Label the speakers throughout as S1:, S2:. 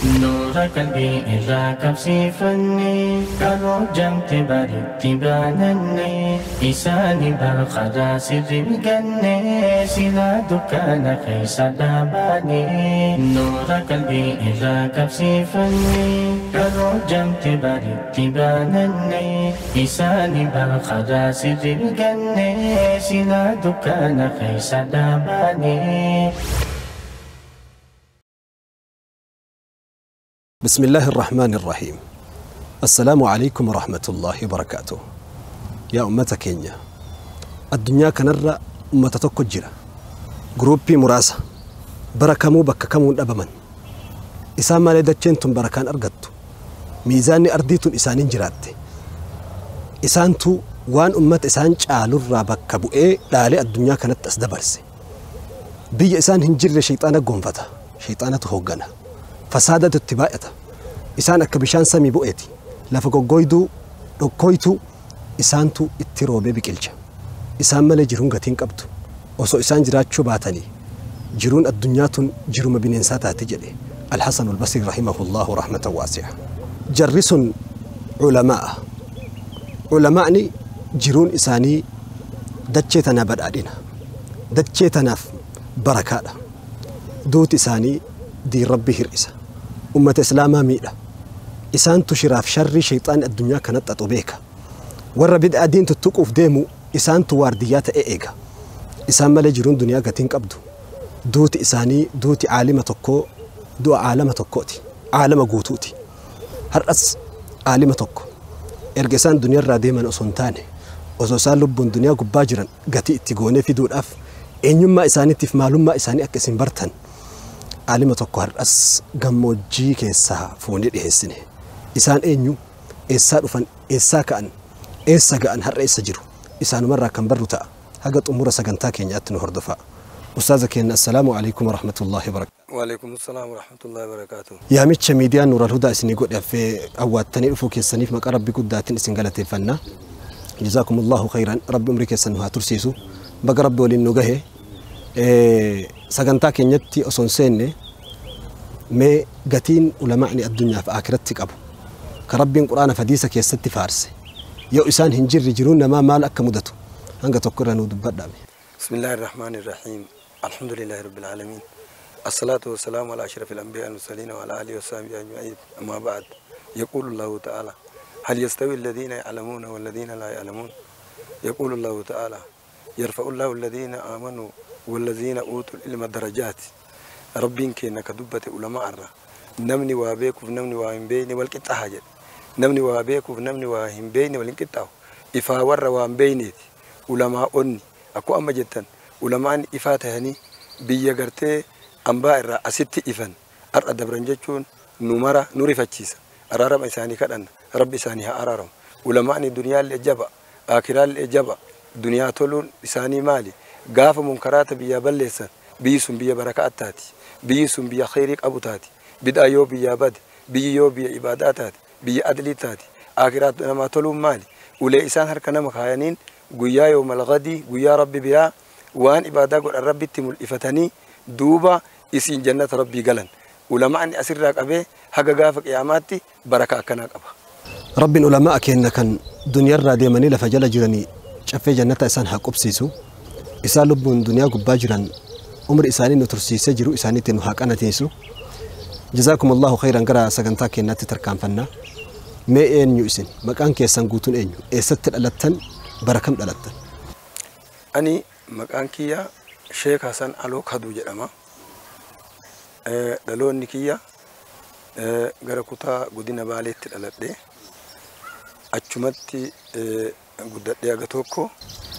S1: Nuura qalbii irraa qabsiifanne, karoo jamte baritti baananne, isaani barqadaa sirri ganne, silaa dukkaana keessa dhaabaane. Nuura qalbii irraa qabsiifanne, karoo jamte baritti baananne, isaani barqadaa sirri ganne, silaa dukkaana keessa dhaabaane.
S2: بسم الله الرحمن الرحيم. السلام عليكم ورحمة الله وبركاته. يا أمة كينيا، الدنيا كنرى أمة تكجرة جروبي مراسة بركمو بككمون أبمن إسان ما لدتشنتم بركان أرقدتو ميزاني أرديتون إسانين جراتي إسانتو وان أمة إسان شالو بكبو إيه لالي الدنيا كانت أسدبرسي بي إسان هنجر شيطانة قنفتا شيطانة هوغنا فسادة اتباعته إسان أكبشان سمي بؤتي لفقو قويدو ركويتو إسانتو اتروبي بكلجة إسان مالي جرون غتين قبتو وصو إسان جراتشو باتني جرون الدنيا جرون بننساتها تجري. الحسن البصري رحمه الله رحمة واسعة. جرس علماء علماءني جرون إساني دتشيتنا بدأدنا دتشيتنا بركاته دوت إساني دي ربي هرئسة أمة إسلاما ميلة إسان تشراف شر شيطان الدنيا كانت أطوبيك ورا بدأ دين تتقف ديمو إسان توارديات إيجا إسان مالي جرون دنيا قتين قبدو دوت إساني دوت عالمة تكو دو عالمة تكوتي عالمة قوتوتي هرأس عالمة تكو إرجسان دنيا را ديما أصنتاني أصوصان لبون دنيا قباجرا قتي اتقوني في دون أف إن يما إساني تف معلومة إساني أكسين برتن عالمة tokko har'as gammoojjii keessaa fuunee dhiheessine. Isaan eenyu? Eessaa dhufan? Eessaa ka'an? Eessa ga'an? Har'a eessa jiru? Isaanumarraa kan barru ta'a. Haga xumura sagantaa keenyaatti nu hordofaa. Ustaaza keenya assalaamu alaikum warahmatullaahi wabarakaatuh.
S3: Waalaikum assalaam warahmatullaahi wabarakaatuh.
S2: Yaamicha miidiyaan Nuural Hudaa isinii godhe affee awwaattanii dhufuu keessaniif maqaa Rabbi guddaatiin isin galateeffanna. Jazaakumullahu khayran. Rabbi umrii keessan nu haa tursiisu. Baga Rabbi waliin nu gahe. Sagantaa keenyatti osoo hin seenne mee gatiin ulamaa'ni addunyaaf aakiratti qabu ka Rabbiin quraana fadiisa keessatti faarse yoo isaan hin jirre jiruun namaa maal akka mudatu hanga tokko irra nuu dubbadhaame.
S3: Bismillaahi Rahmaani Rahiim. Alhamdulillaahi Rabbil Aalamiin. Assalaatu wassalaamu alaa ashrafil anbiyaa wal mursaliin wa alaa aalihi wa sahbihi ajma'iin. Ammaa ba'd. Yaquulu Allahu ta'ala hal yastawi alladhiina ya'lamuuna walladhiina laa ya'lamuun. Yaquulu Allahu ta'ala yarfa'u Allahu alladhiina aamanuu والذين أوتوا العلم درجات. ربين كينا كدبة علماء الرا نمني وابيك ونمني واهم بيني والقطع حاجة نمني وابيك ونمني واهم بيني والقطع إفا ور واهم بيني علماء أني أكو أما جدا علماء إفاتهني بيجرتي أنباء الرا أستي إفن أرى دبرنجتون نمرة نوري فتشيسا أرارم إساني كأن ربي إسانيها أرارم علماء الدنيا الإجابة آخرة الإجابة دنيا تولون إساني مالي gaafa munkaraata biyya balleessan biyyi sun biyya barakaat taati biyyi sun biyya khayrii qabu taati bid'aa yoo biyyaa bade biyyi yoo biyya ibaadaa taati biyya adlii taati akiraat namaa toluun maali ulee isaan harka nama kaayaniin guyyaa yoomal gadii guyyaa rabbi biraa waan ibaadaa godhan rabbitti mul'ifatanii duuba isiin jannata rabbii galan ulamaa'ni asirraa qabee haga gaafa qiyaamaatti baraka akkanaa qaba.
S2: Rabbiin ulamaa keenya kan duniyarraa deemanii lafa jala jiranii caffee jannata isaan haa qubsiisu. Isaan lubbuun duniyaa gubbaa jiran umri isaanii nu tursiisee jiru isaaniitti nu haa qanateessu. Jazaakumullahu khayran gara sagantaa keenyaatti tarkaanfanna. Mee eenyu isin? Maqaan keessan guutuun eenyu? Eessatti dhalattan? Bara kam dhalattan?
S3: Ani maqaan kiyya Sheek Hasan Aloo Kaduu jedhama. Dhaloonni kiyya gara kutaa godina Baaleetti dhaladhe. Achumatti guddadhee haga tokko.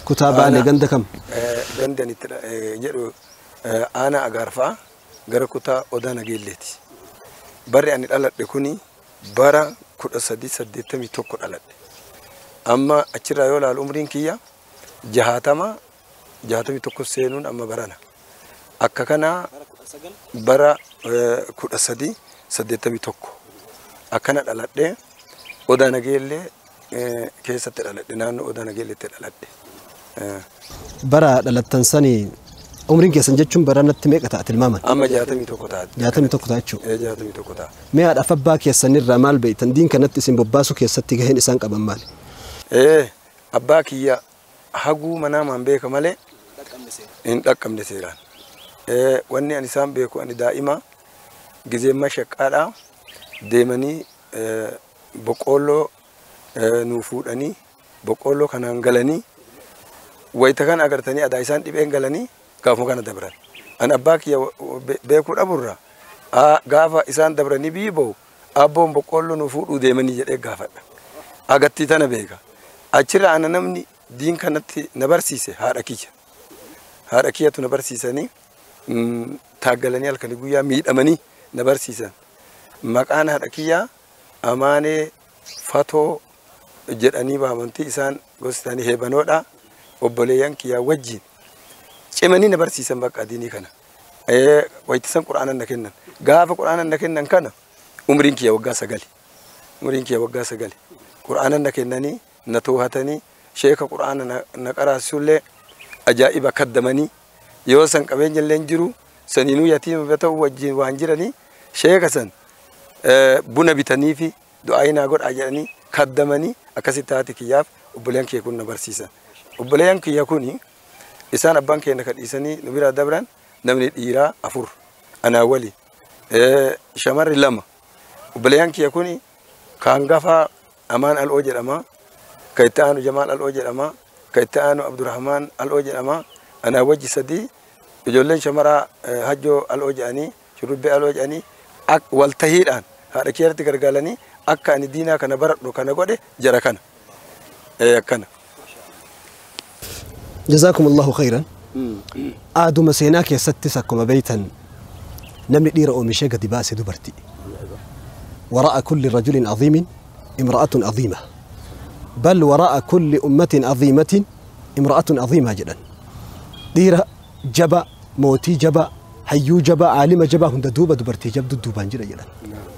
S2: Kutaa Baalee ganda kam?
S3: Ganda itti jedhu aanaa Agaarfaa gara kutaa Odaa Nageelleeti. Barri ani dhaladhe kuni bara 1381 dhaladhe. Amma achirraa yoo ilaalu umriin kiyya 61 seenuun amma barana. Akka kanaa bara 1381 akkana dhaladhe Odaa Nageellee keessatti dhaladhe naannoo Odaa Nageelleetti dhaladhe.
S2: Bara dhalattan sanii Umriin keessan jechuun baranatti meeqa ta'a tilmaaman?
S3: Amma 61 ta'a.
S2: 61 ta'a jechuudha.
S3: 61 ta'a.
S2: Mee haadhaaf abbaa keessan irraa maal beektan? Diin kanatti isin bobbaasuu keessatti gaheen isaan qaban maali?
S3: Abbaa kiyya haguu manaa maan beeka malee hin dhaqqabne seeraan. Wanni ani isaan beeku ani daa'ima gizee shaqqaadhaa deemanii boqqoolloo nuu fuudhanii boqqoolloo kanaan galanii wayita kana agartanii adaa isaan dhibeen galanii gaafuma kana dabran. Ani abbaa kiyya beekuu dhaburra gaafa isaan dabranii biyyi ba'u abboon boqqoolloo nuu fuudhuu deemanii jedhee gaafadha. Agattii tana beeka. Achirra ana namni diin kanatti na barsiise haadha kiyya. Haadha kiyyatu na barsiisanii taaggalanii halkanii guyyaa miidhamanii na barsiisan. Maqaan haadha kiyyaa Amaanee Fatoo jedhanii waamantii isaan gosti isaanii heebanoodha. Obboleeyyan kiyyaa wajjin cimanii na barsiisan bakka diinii kana. Wayitisan qura'aana na kennan. Gaafa qura'aana na kennan kana umriin kiyya waggaa 9. Umriin kiyya waggaa 9. Qura'aana na kennanii na toohatanii sheeka qura'aana na qaraasisullee ajaa'iba kaddamanii yoo san qabeenya illee hin jiru saniinuu yatiima ta'uu wajjin waan jiranii sheeka san buna bitanii fi du'aa naa godhaa jedhanii kaddamanii akkasitti haati kiyyaaf obboleeyyan kiyya kun na barsiisan. Obboleeyyan kiyya kun isaan abbaan keenya kan dhiisanii nu biraa dabran namni dhiiraa 4 anaa wali shamarri 2. Obboleeyyan kiyya kun kan gafaa Amaan Al'oo jedhama, kan itti aanu Jamaal Al'oo jedhama, kan itti aanu Abdurrahmaan Al'oo jedhama, anaa wajji 3 ijoolleen shamaraa Hajjoo Al'oo jedhanii Shurrubbee Al'oo jedhanii waltahiidhaan haadha kiyyatti gargaaranii akka ani diinaa kana baradhu kana godhe jara kana. Akkana.
S2: جزاكم الله خيرا. آدم سيناك يا ستي سكما بيتا نمني دير أومشي قد باس دبرتي. وراء كل رجل عظيم امرأة عظيمة، بل وراء كل أمة عظيمة امرأة عظيمة جدا. دير جبا موتي جبا حيو جبا عالم جبا هند دوبا دبرتي جب دوبان جدا جدا.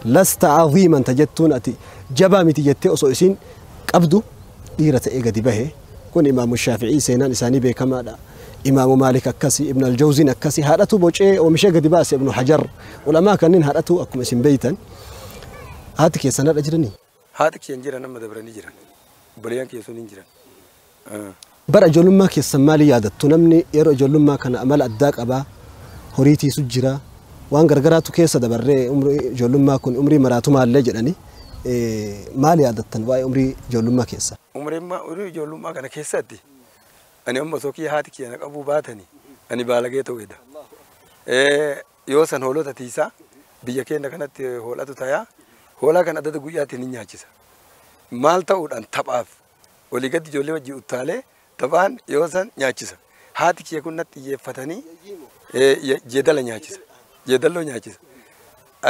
S2: لست عظيما تجتون أتي جبا متجتي أصوصين قبدو ديرة إيجا دبه. كون إمام الشافعي سينان إساني بكما لا إمام مالك أكسي ابن الجوزي أكسي هارتو بوجه ومشي قد باس ابن حجر ولا كانين هارتو أكم اسم بيتا. هاتك يا سنة أجرني
S3: هاتك ينجرا نما دبرني جرا بريان كيسون ينجرا.
S2: برا جلما كيسمالي يادت تنمني يرو جلما كان أمل أداك أبا هريتي سجرا وان غرغراتو كيسة دبري عمري جلما كن عمري مراتو ما اللي جراني مالي عادة واي عمري جلما كيسة
S3: عمري ما عمري جلما كان كيسة دي أنا أم سوكي هاتك أنا أبو باتني أنا بالغيته كده يوسن هولو تيسا بيجي كانت هولاتو تايا هولا كان عدد قويات نينيا مالتا ودان تبعف ولي قد جولي وجي أتالي طبعا يوسن نياچسا هاتك يكون نت يفتني جدل نياچسا جدلو نياچسا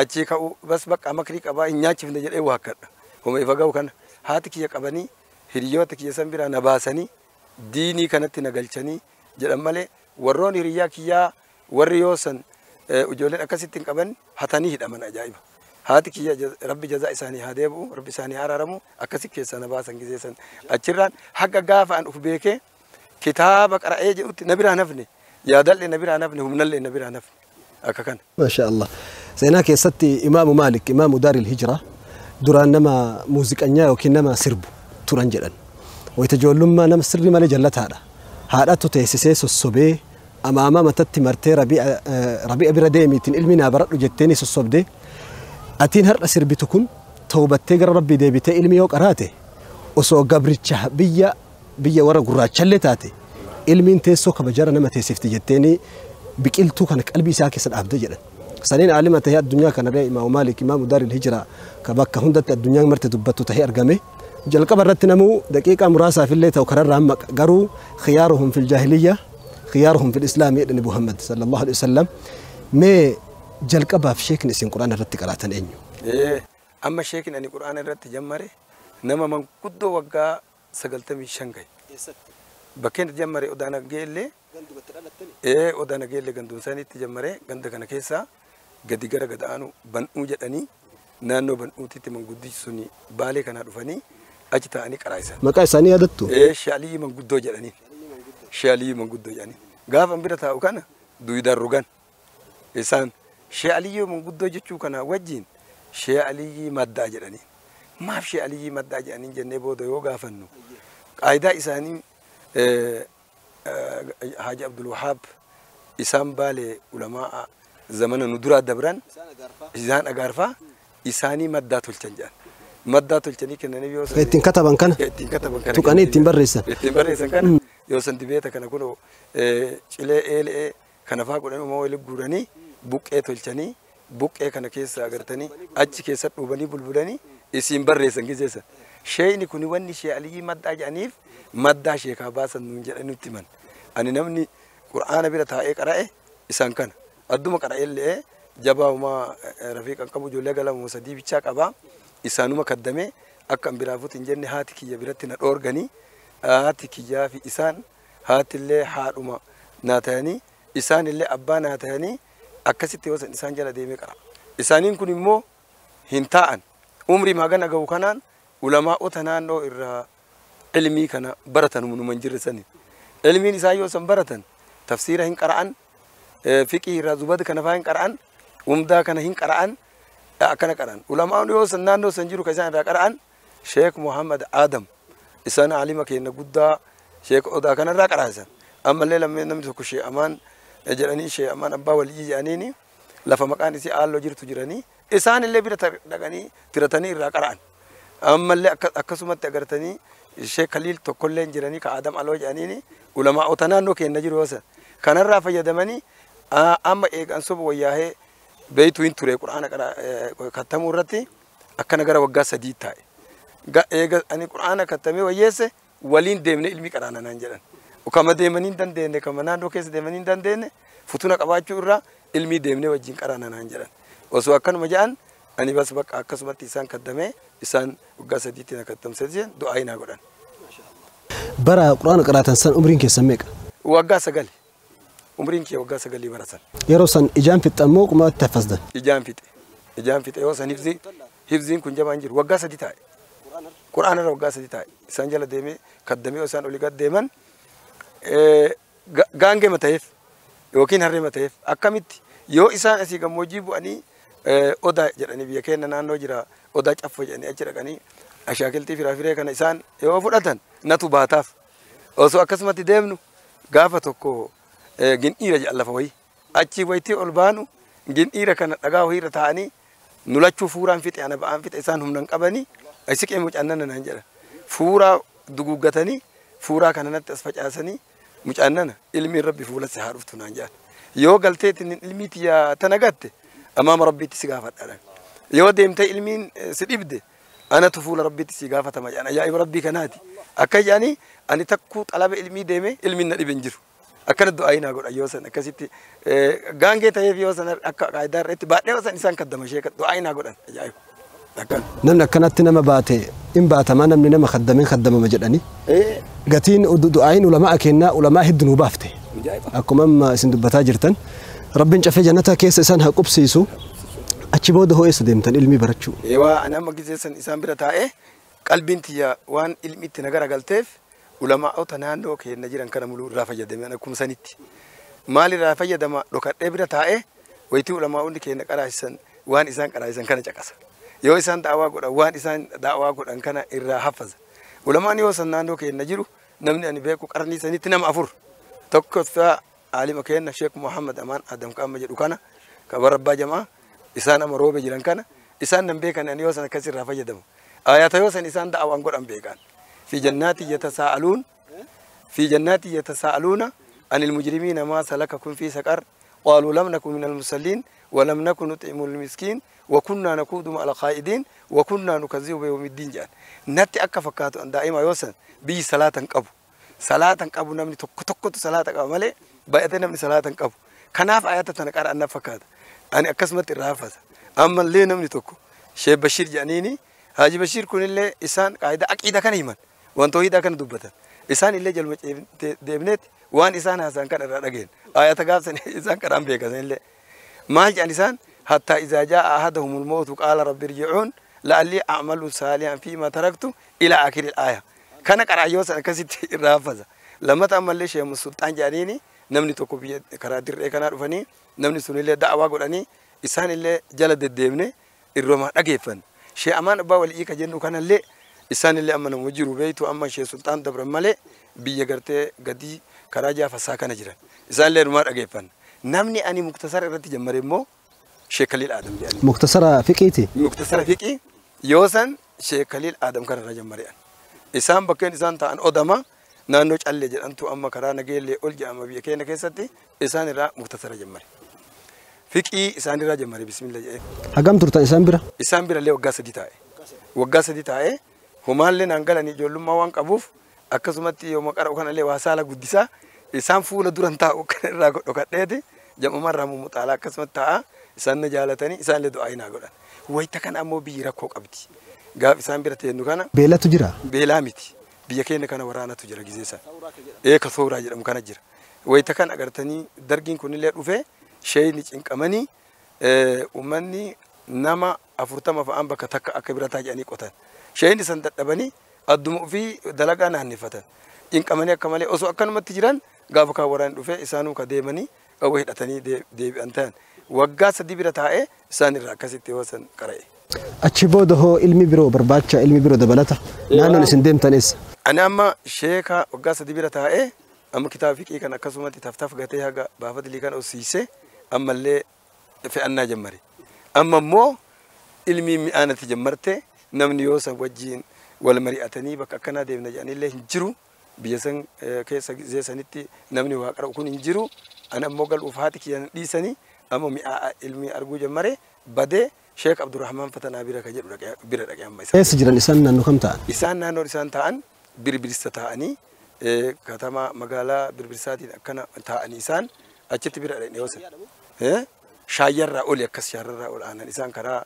S3: achi ka'u bas bakka makrii qabaa hin nyaachifne jedhee waakkadha. Homa ifa ga'u kana haati kiyya qabanii hiriyoota kiyya san biraa na baasanii diinii kanatti na galchanii jedhan malee warroon hiriyyaa kiyyaa warri yoo san ijoolleen akkasitti hin qaban hatanii hidhaman ajaa'iba. Haati kiyya rabbi jazaa isaanii haa deebi'u rabbi isaanii haa araaramu akkasi keessaa na baasan gisee san achirraan haga gaafa an uf beekee kitaaba qara'ee jedhutti na biraa nafne yaadallee na biraa nafne humnallee na biraa nafne akka kana.
S2: Maasha Allah. سيناك يا ستي إمام مالك إمام دار الهجرة دران نما موزيكانيا وكي نما سربو توران جدًا ويتجول لما نما سري مالي جلت هذا هذا تتيسيس الصبي أما أمام تتي مرتي ربيع ربيع برديمي تن علمنا برد جتني الصبدي أتين هر سربتكم توبة تجر ربي دي بيت علمي وقراته وسو قبر بيا بيا ورا قرات شلتاتي علمي تيسو كبجرة نما تيسفت جتني بقلتو كان قلبي ساكس العبد جدًا سنين عالمة هي الدنيا كان رأي إمام مالك إمام دار الهجرة كبكة هندت الدنيا مرت دبته تهي أرجمه جل قبرت نمو دقيقة مراسة في الليل وكرر عمك قروا خيارهم في الجاهلية خيارهم في الإسلام يدني محمد صلى الله عليه وسلم ما جل قبها في شيء نسين قرآن رتك على تنينيو
S3: إيه أما شيء أني قرآن رت جمري نما من قدو وقع سقلت من شنغاي بكين جمري ودانا جيلي إيه ودانا جيلي غندون ساني تجمري غند كان كيسا gadi gara gad aanu ban'uu jedhanii naannoo ban'uutitti manguddii suni baalee kanaa dhufanii achi taa'anii qaraa'isan.
S2: Maqaa isaanii yaadattu?
S3: Shaalii manguddoo jedhanii. Shaalii manguddoo jedhanii. Gaafa bira taa'u kana Duydaan rugan. Isaan Shee Aliyyoo manguddoo jechuu kana wajjin Shee Aliyyii maddaa jedhanii. Maaf Shee Aliyyii maddaa jedhanii jennee booda yoo gaafannu qaayidaa isaanii Haaji Abdul Wahaab isaan Baalee ulamaa zamana nu duraa dabran isaan agaarfaa isaanii maddaa tolchan jedhan. Maddaa tolchanii kennanii yoo san
S2: Ittiin kataban kana
S3: ittiin kataban kana
S2: tuqanii ittiin barreessan.
S3: Ittiin barreessan kana yoo san dibeeta kana kunoo cilee eelee kana faa godhanii uumaa waliin guuranii buqqee tolchanii buqqee kana keessa agartanii achi keessa dhuubanii bulbulanii isiin barreessan gizeessan. Sheeyni kun wanni Shee Aliyyii maddaa jedhaniif maddaa sheekaa baasan nuun jedhanii nutti himan. Ani namni Qur'aana bira taa'ee qara'e isaan kana. Adduma qara'e illee jabaa uumaa rafiiqan qabu ijoollee galama sadii bichaa qabaa. Isaanuma kaddamee akka an biraa fuuti hin jenne haati kiyya biratti na dhoorganii haati kiyyaa fi isaan haati illee haadhuma naa ta'anii isaan illee abbaa naa ta'anii akkasitti yoo isaan jala deemee qara. Isaaniin kun immoo hin taa'an. Umrii maagana ga'u kanaan ulamaa'ota naannoo irraa ilmii kana baratan numa hin jirre sani. Ilmiin isaan yoo san baratan tafsiira hin qara'an, fiqii irraa zubada kana faa hin qara'an, umdaa kana hin qara'an, akkana qara'an. Ulamaa'onni yoo san naannoo san jiru kan isaan irraa qara'an Sheek Muhammad Adam isaan alima keenya guddaa Sheek Odaa kanarraa qaraasan. Ammallee lammeen namni tokko Shee Amaan jedhanii Shee Amaan abbaa waliyyi jedhaniini lafa maqaan isii Aalloo jirtu jiranii isaan illee bira dhaqanii tiratanii irraa qara'an. Ammallee akkasumatti agartanii Sheek Khaliil tokkollee jiranii ka Adam Aloo jedhaniini ulamaa'ota naannoo keenya jiru yoo san kanarraa fayyadamanii amma eegan soba wayyaahee beeytuu hin ture Qur'aana kattamuu irratti akkana gara waggaa 3 taa'e. Eega ani Qur'aana kattamee wayyeesse waliin deemnee ilmi qaraana naan jedhan. Kama deemanii hin dandeenye kama naannoo keessa deemanii hin dandeenye futuna qabaachuu irraa ilmii deemnee wajjin qaraana naan jedhan. Osoo akkanuma jedhan ani bas bakka akkasumatti isaan kaddamee isaan waggaa 3tti na kattamsee du'aa naa godhan.
S2: Bara Qur'aana qaraatan san umriin keessan meeqa?
S3: Waggaa 9. Umriin kee waggaa 9 bara san.
S2: Yeroo san ijaan fixxan moo qumaatti haffasdan?
S3: Ijaan fixe. Ijaan fixe yoo san hifziin kun jabaan jiru waggaa 3 taa'e. Qur'aana irra waggaa 3 taa'e. Isaan jala deemee kaddamee yoo isaan olii gad deeman gaangee mata'eef yookiin harree mata'eef akkamitti yoo isaan asii gammoojjii bu'anii odaa jedhanii biyya keenya naannoo jira odaa caffoo jedhanii achi dhaqanii ashaakiltii firaafiree kana isaan yoo fudhatan natu baataaf. Osoo akkasumatti deemnu gaafa tokko gindhiira jedhan lafa wayii achi wayitii ol baanu gindhiira kana dhagaa wayiirra taa'anii nu lachuu fuuraan fixe ana ba'aan fixe isaan humna hin qabanii siqee mucaannana naan jedhan. Fuuraa duguuggatanii fuuraa kana natti as facaasanii mucaannana ilmiin rabbi fuula si haa dhuftu naan jedhan. Yoo galteetiin ilmii tiyya tana gatte amaama rabbiitti si gaafadha. Yoo deemtee ilmiin si dhibde anatu fuula rabbiitti si gaafatama jedhan. Ajaa'iba rabbii kanaati. Akka jedhanii ani takkuu xalaba ilmii deeme ilmiin na dhibe hin jiru. Akkana du'aa naa godha yoo san akkasitti gaangee ta'eef yoo san akka qaayidaa irratti baadhee yoo san isaan kaddama ishee du'aa naa godhan ajaa'iba.
S2: Namni akkanatti nama baate hin baatamaa namni nama kaddameen kaddamama jedhanii. Gatiin du'aayin ulamaa kennaa ulamaa hedduu nu baafte. Akkuma amma isin dubbataa jirtan rabbiin cafee jannata keessa isaan haa qubsiisu. Achi booda hoo eessa deemtan ilmii barachuu?
S3: Eewaa ani amma gisee san isaan bira taa'ee qalbiin tiyya waan ilmi itti na garagalteef ulamaa'ota naannoo keenya jiran kana muluu irraa fayyadame akkuma sanitti. Maal irraa fayyadama dhokadhee bira taa'ee wayitii ulamaa'onni keenya qaraasisan waan isaan qaraasisan kana caqasa. Yoo isaan da'awaa godhan waan isaan da'awaa godhan kana irraa haffaza. Ulamaan yoo san naannoo keenya jiru namni ani beeku qarnii sanitti nama 4. Tokkoffaa aalima keenya Sheek Muhammad Amaan Adam Qaama jedhu kana kabar abbaa jamaa isaan amma roobe jiran kana isaan nan beekan ani yoo san akkas irraa fayyadamu. Ayata yoo san isaan da'awaan godhan beekan. في جنات يتساءلون في جنات يتساءلون عن المجرمين ما سلككم في سقر قالوا لم نكن من المصلين ولم نكن نطعم المسكين وكنا نقود مع القائدين وكنا نكذب بيوم الدين جان نتي أكا فكاتو أن دائما يوسن بي صلاة قبو صلاة قبو نمني تك تك صلاة قبو مالي بأيتي نمني صلاة قبو كناف آيات تنقر أن فكات أنا أكسمت الرافز أما اللي نمني تكو شيخ بشير جانيني هاجي بشير كون اللي إسان قاعدة أكيد كان إيمان وان توحيد كان دبته إسان اللي جل دبنت وان إسان هسان كان رجعين آيات قابسن إسان كرام بيكسن اللي ما جان إسان حتى إذا جاء أحدهم الموت قال رب ارجعون لعلي أعمل صالحا فيما تركت إلى آخر الآية كان قرأ يوسف كسيت الرافزة لما تعمل ليش يا السلطان جانيني Namni tokko biyya karaa dirree kanaa dhufanii namni sunillee da'awaa godhanii isaanillee jala deddeemne irroomaa dhageeffanne. Shee Amaan Abbaa Walii ka jennu kanallee isaanillee amma nama jiru beeytu amma Shee Sultaan dabran malee biyya gartee gadii karaa jaafasaa kana jiran. Isaanillee irrumaa dhageeffanne. Namni ani muktasara irratti jammare immoo Shee Kaliil Aadam jedhani.
S2: Muktasara fiqiiti?
S3: Muktasara fiqii yoo san Shee Kaliil Aadam kanarra jammare ani. Isaan bakkeen isaan ta'an odama naannoo Callee jedhamtu amma karaa Nageellee ol jedhama biyya keenya keessatti isaan irraa muktasara jammare. Fiqii isaan irraa jammare bismillah jedhee.
S2: Hagam turtan isaan bira?
S3: Isaan bira illee waggaa 3 taa'e. Waggaa 3 taa'e homaallee naan galanii ijoollummaa waan qabuuf akkasumatti yooma qara'u kanallee waa saala guddisaa isaan fuula duran taa'u kan irraa dhokadheeti jam'umarraa mummuxaalaa akkasumatti taa'a isaan na jaalatanii isaan illee du'aa naa godhan. Wayita kana ammoo biyyi rakkoo qabdi. Gaaf isaan bira teennu kana.
S2: Beelatu jira?
S3: Beelaa miti. Biyya keenya kana waraanatu jira gizee sana. Ka Sooraa jedhamu kana jira. Wayita kana agartanii dargiin kunillee dhufee sheeyni cinqamanii uummanni nama 40 fa'aan bakka takka akka birataa jedhanii qotan. Sheeyni san dadhabanii adduma ofii dalagaa naanneffatan. Cinqamanii akka malee osoo akkanumatti jiran gaafa kaan waraanni dhufee isaanuu ka deemanii qawwee hidhatanii deebi'an ta'an. Waggaa 3 bira taa'ee isaan irraa akkasitti yoo san qara'e.
S2: Achi booda hoo ilmi biroo barbaacha ilmi biroo dabalata naannoon isin deemtan eessa?
S3: Ani amma sheeka waggaa 3 bira taa'ee amma kitaaba fiqii kan akkasumatti taftaf gatee haga baafadilii kan osiise ammallee fe'annaa jammare. Amma immoo ilmi mi'aanatti jammarte namni yoo san wajjiin wal mari'atanii bakka akkanaa deemna jedhanillee hin jiru. Biyya san keessa gizee sanitti namni waa qara'u kun hin jiru. Ani ammoo galuuf haati kiyyan dhiisanii amma mi'aa ilmi arguu jammare badee Sheek Abdurrahman Fatanaa bira ka jedhu bira dhaqee amma isaan.
S2: Eessa jiran isaan naannoo kam ta'an?
S3: Isaan naannoo isaan ta'an birbirsa ta'anii katama magaalaa birbirsaatiin akkana ta'anii isaan achitti bira dhaqne yoo san. Shaayyarraa oli akkas shaararraa ol aanan isaan karaa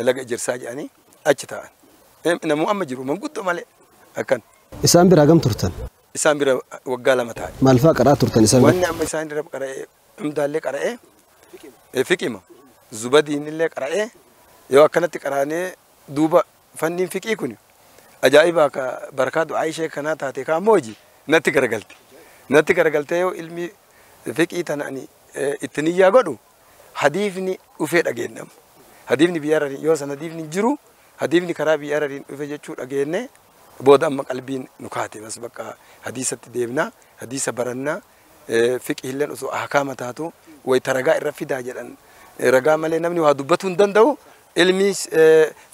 S3: laga ejersaa jedhanii achi ta'an. Namuu amma jiru manguddoo malee akkan.
S2: Isaan bira hagam turtan?
S3: Isaan bira waggaa 2 taa'e.
S2: Maal fa'aa qaraa turtan isaan bira?
S3: Wanni amma isaan bira qara'ee umdaallee qara'ee fiqima zubadiin illee qara'ee yoo akkanatti qaraanee duuba fanniin fiqii kun ajaa'iba ka barkaa du'aa ishee kanaa taate kaa mooji natti garagalte. Natti garagaltee yoo ilmi fiqii tana ani itti niyyaa godhu hadiifni dhufee dhageennamu. Hadiifni biyya Harariin yoo san hadiifni hin jiru hadiifni karaa biyya Harariin dhufe jechuu dhageenne booda amma qalbiin nu kaate bas bakka hadiisatti deemnaa hadiisa barannaa fiqii illeen osoo ahkaama taatu wayita ragaa irra fidaa jedhan ragaa malee namni waa dubbatuu hin danda'u ilmi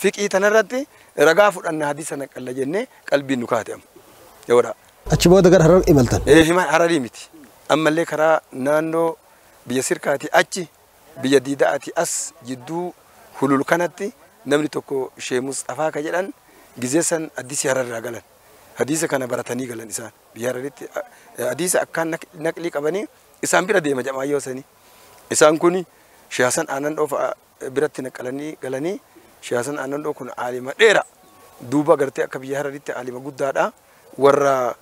S3: fiqii tanarratti ragaa fudhanna hadiisa naqalla jennee qalbiin nu kaate amma. Yoodha.
S2: Achi booda gara Harar imaltan?
S3: Hima Hararii miti. Ammallee karaa naannoo biyya Sirkaati achi biyya Diidaati as jidduu hulul kanatti namni tokko Shee Musxafaa ka jedhan gizee san hadiisi Hararraa galan. Hadiisa kana baratanii galan isaan biyya Hararitti hadiisa akkaan naqlii qabanii isaan bira deema jamaayyoo sanii. Isaan kun Shee Hasan Aanan Dhoo biratti naqalanii galanii Shee Hasan Aanan Dhoo kun aalima dheera. Duuba gartee akka biyya Hararitti aalima guddaadha. Warra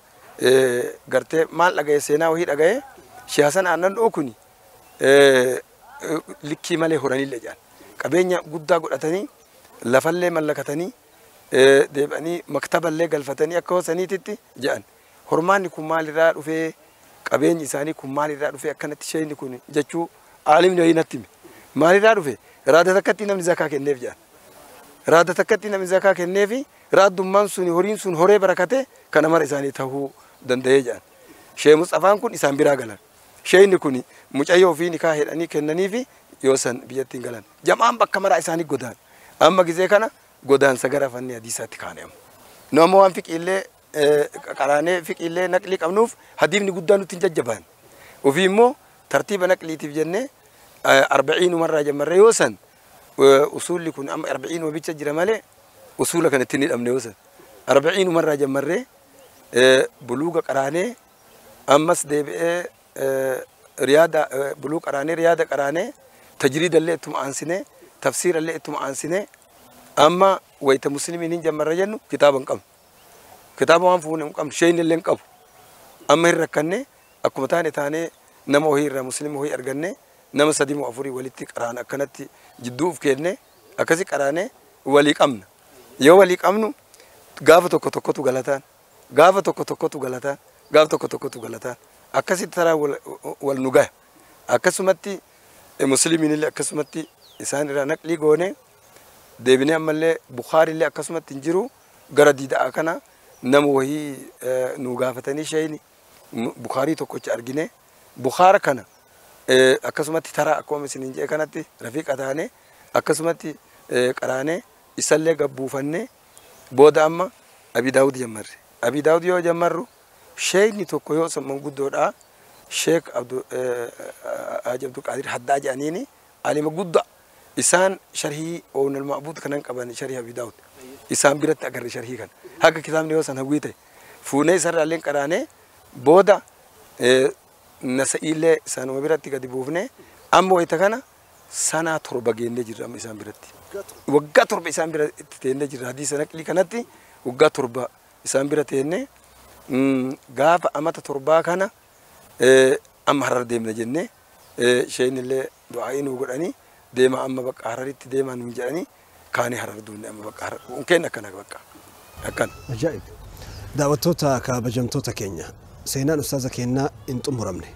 S3: gartee maal dhagaye seenaa wahii dhagaye Shee Hasan Aanan Dhoo kun likkii malee horanillee jedhan. Qabeenya guddaa godhatanii lafallee mallakatanii deebi'anii maktaballee galfatanii akka hosaniititti jedhan. Hormaanni kun maalirraa dhufee qabeenyi isaanii kun maalirraa dhufee akkanatti sheeyni kun jechuu aalimni wayii natti hime. Maalirraa dhufe? Raada takkatti namni zakaa kenneef jedhan. Raada takkatti namni zakaa kenneefi raaddummaan sun horiin sun horee barakate kana mara isaanii ta'uu danda'ee jedhan. Shee Musxafaan kun isaan biraa galan. Sheeyni kun mucayyoo ofii nikaa hidhanii kennaniifi yoo san biyyattiin galan. Jam'aan bakka maraa isaanii godaan. Amma gizee kana godaansa gara fanni hadiisaatti kaane amma. Nu amma waan fiqiillee qaraanee fiqiillee naqlii qabnuuf hadiifni guddaan nutti hin jajjabaan. Ofii immoo tartiiba naqliitiif jennee 40 jammarree yoo san usulli kun amma 40 bicha jira malee usula kan ittiin hidhamne yoo san 40 jammarree buluuga qaraanee ammas deebi'ee riyaada buluu qaraanee riyaada qaraanee tajriidallee ittuma aansinee tafsiirallee ittuma aansinee amma wayita muslimiin hin jammarra jennu kitaaba hin qabnu. Kitaaba waan fuune hin qabnu sheeyni illee hin qabu. Amma hin rakkanne akkuma taane taanee nama wahii irraa muslima wahii arganne nama 3 moo 4 walitti qaraan akkanatti jidduu uf kenne akkasi qaraanee walii qabna. Yoo walii qabnu gaafa tokko tokkotu galataan gaafa tokko tokkotu galataan gaafa tokko tokkotu galataan Akkasitti taraa wal nu gaya. Akkasumatti muslimiin illee akkasumatti isaan irraa naqlii goone deebinee ammallee Bukhari illee akkasumatti hin jiru gara diidaa kana nama wahii nu gaafatanii sheeyni Bukhari tokkocha argine Bukhara kana akkasumatti taraa akkuma isiniin jedhe kanatti rafiiqa taane akkasumatti qaraanee isallee gabbuufannee booda amma Abi Daawud jammarre. Abi Daawud yoo jammarru sheeyni tokko yoo manguddoodha Sheek Haji Abdul Qaadir Haddaa jedhaniini alima guddaa isaan sharhii Ownal Ma'buud kanan qaban sharhii Abi Daawud isaan biratti agarre sharhii kana haga kitaabni yoo san hawwii ta'e fuunee isarraallee qaraanee booda Nasa'iillee isaanuma biratti gadi buufnee amma wayita kana sanaa 7 geennee jirra amma isaan biratti. Waggaa 7 isaan biratti teennee jirra hadiisa naqlii kanatti waggaa 7 isaan bira teennee gaafa amata 7 kana amma Harar deemna jennee isheenillee du'aa'ii nuu godhanii deema amma bakka Hararitti deemaa nuun jedhanii kaanii Harar duunne amma bakka Harar kun akkana bakka akkana.
S2: Ajaa'ib. Daawwattoota kabajamtoota keenya seenaan ustaaza keenyaa hin xumuramne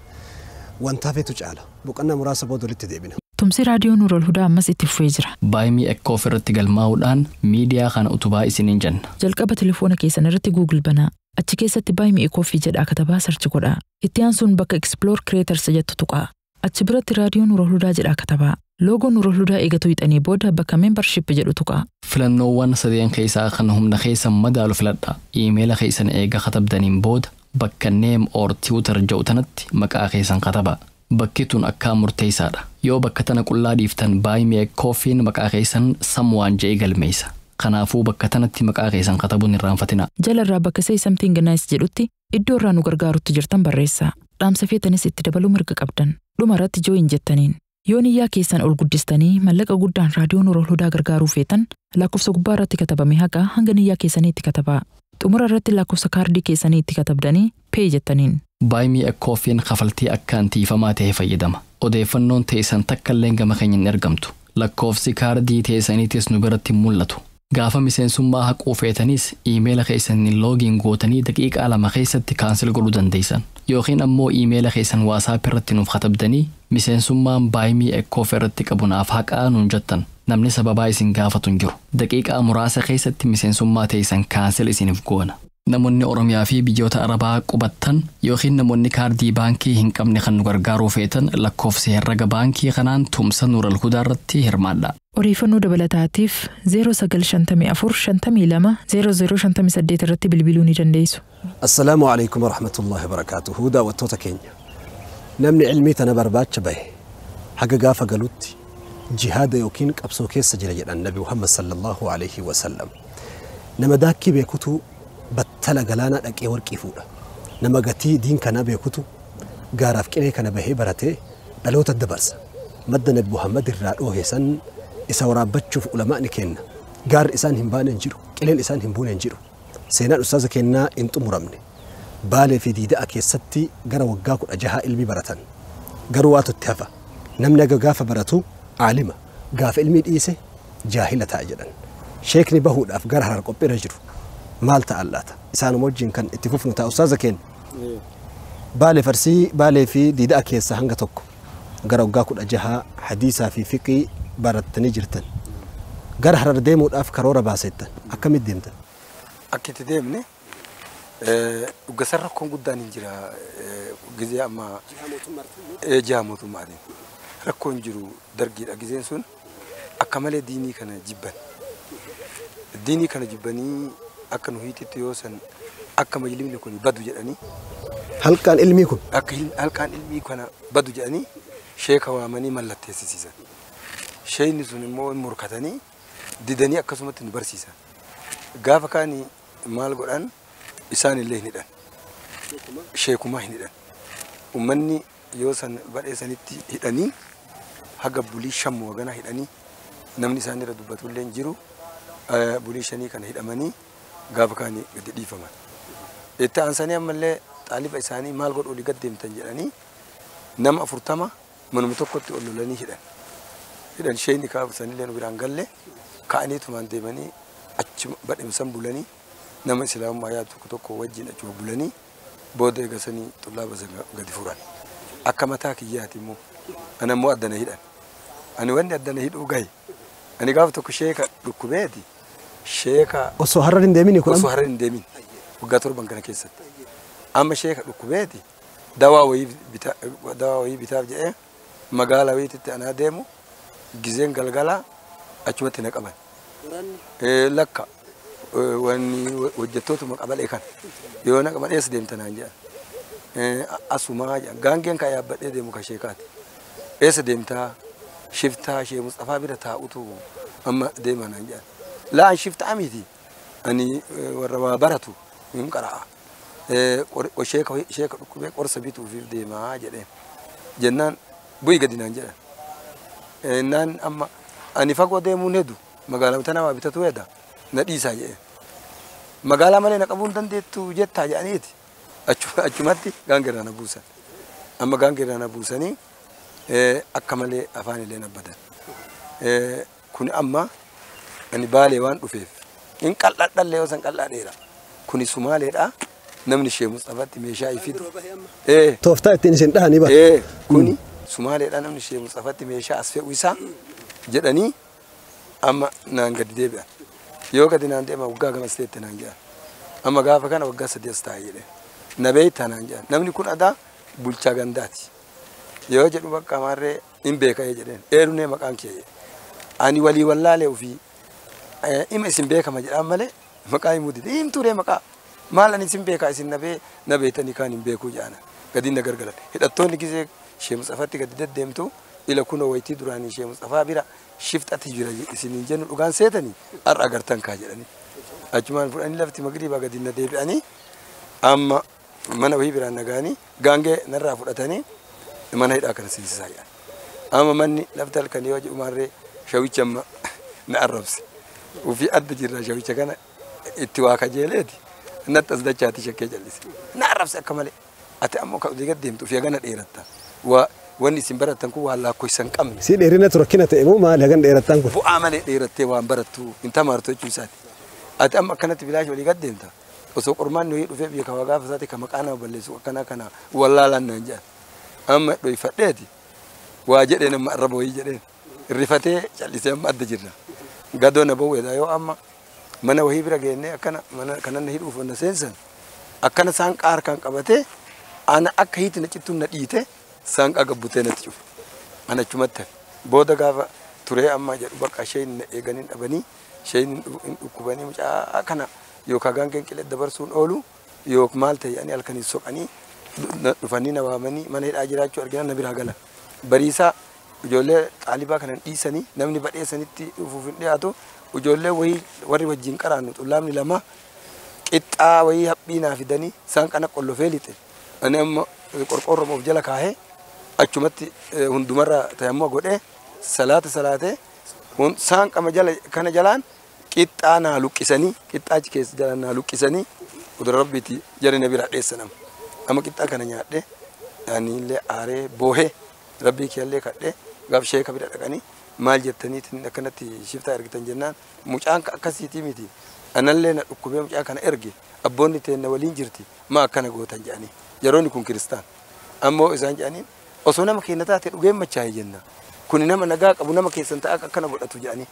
S2: wanta hafetu caala boqonnaa muraasa booda walitti deebina.
S4: Tumsi raadiyoo Nuurol Hudaa ammas itti fufee jira.
S5: Buy Me a Coffee irratti galmaa'uudhaan miidiyaa kana utubaa isiniin jenna.
S4: Jalqaba telefoona keessan irratti Google banaa. Achi keessatti Buy Me a Coffee jedhaa katabaa sarchi godhaa. Itti aansuun bakka Explore Creators jettu tuqaa. Achi biratti raadiyoo Nuurol Hudaa jedhaa katabaa. Loogoo Nuurol Hudaa eegatu hixanii booda bakka membership jedhu tuqaa.
S5: Filannoowwan sadeen keessaa kan humna keessan madaalu filadhaa. Iimeela keessan eega katabdaniin booda bakka name or Twitter jedhu tanatti maqaa keessan katabaa. Bakki tun akkaan murteessaadha. Yoo bakka tana qullaa dhiiftan Buy Me a Coffeen maqaa keessan samwaan je'ee galmeessa. Kanaafuu bakka tanatti maqaa keessan katabuun irraanfatina.
S4: Jalarraa bakka Say Something Nice jedhutti iddoo irraa nu gargaarutti jirtan barreessaa. Dhaamsa feetanis itti dabaluu mirga qabdan. Dhuma irratti join jettaniin. Yoo niyyaa keessan ol guddistanii mallaqa guddaan raadiyoo Nuurol Hudaa gargaaruu feetan lakkoofsa gubbaa irratti katabame haqa hanga niyyaa keessanii itti katabaa. Xumura irratti lakkoofsa kaardii keessanii itti katabdanii pay jettaniin.
S5: Buy Me a Coffeen kafaltii akkaan tiifamaa ta'e fayyadama. Odeeffannoon teessan takka illee gama keenya hin ergamtu. Lakkoofsi kaardii teessaniitis nu biratti hin mul'atu. Gaafa miseensummaa haquu feetanis iimeela keessaniin login gootanii daqiiqaa 2 keessatti cancel godhuu dandeessan. Yookiin ammoo iimeela keessan WhatsApp irratti nuuf katabdanii miseensummaan Buy Me a Coffee irratti qabu naaf haqaa nuun jettan. Namni sababaa isin gaafatu hin jiru. Daqiiqaa muraasa keessatti miseensummaa teessan cancel isiniif goona. Namoonni Oromiyaa fi biyyoota Arabaa qubattan yookiin namoonni kaardii baankii hin qabne kan nu gargaaruu feetan lakkoofsa herrega baankii kanaan tumsa Nuural Hudaa irratti hirmaadha.
S4: Odeeffannoo dabalataatiif 0954 52 0058 irratti bilbiluu ni dandeessu.
S2: Assalaamu alaikum warahmatullahi wabarakaatuhu. Daawwattoota keenya. Namni ilmii tana barbaacha bahe haga gaafa galutti jihaada yookiin qabsoo keessa jira jedhan Nabi Muhammad sallallahu alaihi wasallam. Nama daakkii beekutu battala galaanaa dhaqee warqii fuudha. Nama gatii diin kanaa beekutu gaaraaf qilee kana bahee baratee dhaloota dabarsa. Madda Nabi Muhammad irraa dhoohe san isa waraabbachuuf ulamaa'ni kenna. Gaarri isaan hin baane hin jiru, qileen isaan hin buune hin jiru. Seenaan ustaaza kennaa hin xumuramne. Baalee fi diida'a keessatti gara waggaa 16 ilmi baratan. Garuu waatu itti hafa. Namni haga gaafa baratu aalima, gaafa ilmi dhiise jaahila ta'a jedhan. Sheekni bahuudhaaf gara Harar qophiirra jiru. Maal ta'a laata? Isaanuma wajjin kan itti fufnu ta'a ustaaza keenya. Baalee farsii, baalee fi diida'a keessa hanga tokko gara waggaa 16 hadiisaa fi fiqii barattanii jirtan. Gara Harar deemuudhaaf karoora baasettan. Akkamitti deemtan?
S3: Akka itti deemne gosa rakkoon guddaan hin jira gizee amma jiha mootummaatiin. Rakkoon jiru dargiidha gizeen sun akka malee diinii kana jibban. Diinii kana jibbanii akka nu hiititti yoo san akka majlimni kun badu jedhanii.
S2: Halkaan ilmii kun?
S3: Akka halkaan ilmii kana badu jedhanii sheeka waamanii mallatteessisiisan. Sheekni sun immoo morkatanii didanii akkasumatti nu barsiisan. Gaafa kaanii maal godhan isaan illee hin hidhan. Sheekumaa hin hidhan. Uummanni yoo san badhee sanitti hidhanii haga bulii 5 waganaa hidhanii namni isaan irra dubbatu illee hin jiru. Bulii 5 kana hidhamanii gaafa kaanii gadi dhiifaman. Itti aansanii ammallee xaalifa isaanii maal godhu olii gad deemtan jedhanii nama 40 manuma tokkotti ol lolanii hidhan. Hidhan sheekni kaafu sanillee nu biraan galle ka'anii tumaan deemanii achi badhimsan bulanii nama islaamummaa yaadu tokko tokko wajjin achuma bulanii Booda eegasanii xullaaba gadi furan. Akka mataa kiyyaati immoo ana immoo addana hidhan. Ani wanni addana hidhuu gahe. Ani gaafa tokko sheeka dhukkubeeti. Sheeka
S2: Osoo har'a hin deemin kun
S3: osoo har'a hin deemin waggaa 7 kana keessatti. Amma sheeka dhukkubeeti dawaa wayii bitaaf jedhee magaalaa wayiitti anaa deemu gizeen galgalaa achumatti na qaban. Lakka wanni hojjettootuma qabalee kan yoo na qaban eessa deemta naan jedhan. Asumaa jedhan gaangeen kan yaabbadhee deemu kan sheekaati. Eessa deemtaa shiftaa shee Mustafaa bira taa'utu amma deema naan jedhan. Laa shiftaa miti ani warra waa baratu hin qara'a. Sheeka dhukkubee qorsa bituufiif deemaa jedheen. Jennaan bu'i gadi naan jedhan. Naan amma ani fagoo deemuun hedu magaalaa tana waa bitatu hedha na dhiisaa jedheen. Magaalaa malee na qabuu hin dandeettu jettaa jedhaniiti. Achumatti gaangeerraa na buusan. Amma gaangeerraa na buusanii akka malee afaan illee na badan. Kun amma ani baalee waan dhufeef hin qal'adhallee yoo san qal'adheera. Kuni Sumaaleedha. Namni ishee Mustafaatti meeshaa ifidu.
S2: Tooftaa ittiin isin dhahanii bara.
S3: Kuni Sumaaleedha namni ishee Mustafaatti meeshaa as fe'u isaa jedhanii amma naan gadi deebi'an. Yoo gadi naan deeman waggaa gamas teette naan jedhan. Amma gaafa kana waggaa 3 as taa'e jedhee. Na beektaa naan jedhan. Namni kun adaa bulchaa gandaati. Yoo jedhu bakka maarree hin beeka'ee jedheen. Eerunee maqaan kee jedhe. Ani walii wallaalee ofii ima isin beekama jedhaan malee maqaa himuu dide. Himtuuree maqaa. Maal ani isin beekaa isin na beektanii kaan hin beekuu jedhana. Gadi na gargaran. Hidhattoonni gisee ishee Mustafaatti gadi deddeemtu ila kunoo wayitii duraanii ishee Mustafaa bira shiftati jira isiniin jennu dhugaan seetanii har'a agartan kaa jedhanii. Achumaan fudhanii lafti magriibaa gadi na deebi'anii amma mana wayii biraan nagaanii gaangee narraa fudhatanii mana hidhaa kana seensisaa jedhan. Amma manni lafti halkan yoo jedhu maarree shawicha amma na arrabse. Ofii adda jirra shawicha kana itti waa kajeeleeti. Natti as dachaati shakkee jallise. Na arrabse akka malee. Ati ammoo kan olii gad deemtu ofii hagana dheeratta. Wanni isin barattan kun waan lakkoofsa hin qabne.
S2: Si dheerina rakkina ta'e moo maali hagan dheerattan kun?
S3: Bu'aa malee dheerattee waan barattu hin tamaartu jechuu isaati. Ati amma akkanatti bilaash olii gad deemta. Osoo qormaanni wayii dhufee biyya kawaa gaafa isaati kan maqaa nama balleessu akkanaa kana wallaalaan naan jedhan. Amma dhoyfadheeti waa jedheen amma arraba wayii jedheen. Rifatee callisee amma adda jirra. Gadoo na bowweedha yoo amma mana wayii bira geennee akkana mana kanan hidhuuf na seensan akkana saanqaa harkaan qabatee ana akka hiiti na cittuun na dhiite saanqaa gabbutee natti cufe. Ana achumatti hafe. Booda gaafa turee amma jedhu bakka isheen na eeganii dhabanii isheen hin dhukkubanii mucaa kana yookaan gaangeen qilee dabarsuun oolu yookaan maal ta'e ani halkanii soqanii dhufanii na waamanii mana hidhaa jiraachuu argina na biraa gala. Bariisaa ijoollee xaalibaa kanan dhiisanii namni badheessanitti dhufuuf hin dhiyaatu ijoollee wayii warri wajjin qaraannu xullaamni lama qixxaa wayii haphii naa fidanii isaan kana qollofee lixe. Ani amma qorqoorroo of jala kaahee achumatti hundumarra tayammoo godhee salaata salaatee saanqama jala kana jalaan qixxaa naa luqqisanii qixxaa achi keessa jalaan naa luqqisanii udura rabbiitti jara na biraa dheessa nama. Amma qixxaa kana nyaadhee ani illee aaree boohee rabbii kiyyallee kadhee gaaf sheeka bira dhaqanii maal jettaniitiin akkanatti shiftaa ergitan jennaan mucaan akkasiitii miti anallee na dhukkubee mucaa kana erge abboonni teenna waliin jirti maa akkana gootan jedhanii yeroonni kun kiristaan ammoo isaan jedhaniin osoo nama keenya taate dhugeen machaa'e jenna kuni nama nagaa qabu nama keessan ta'a akkana godhatu jedhanii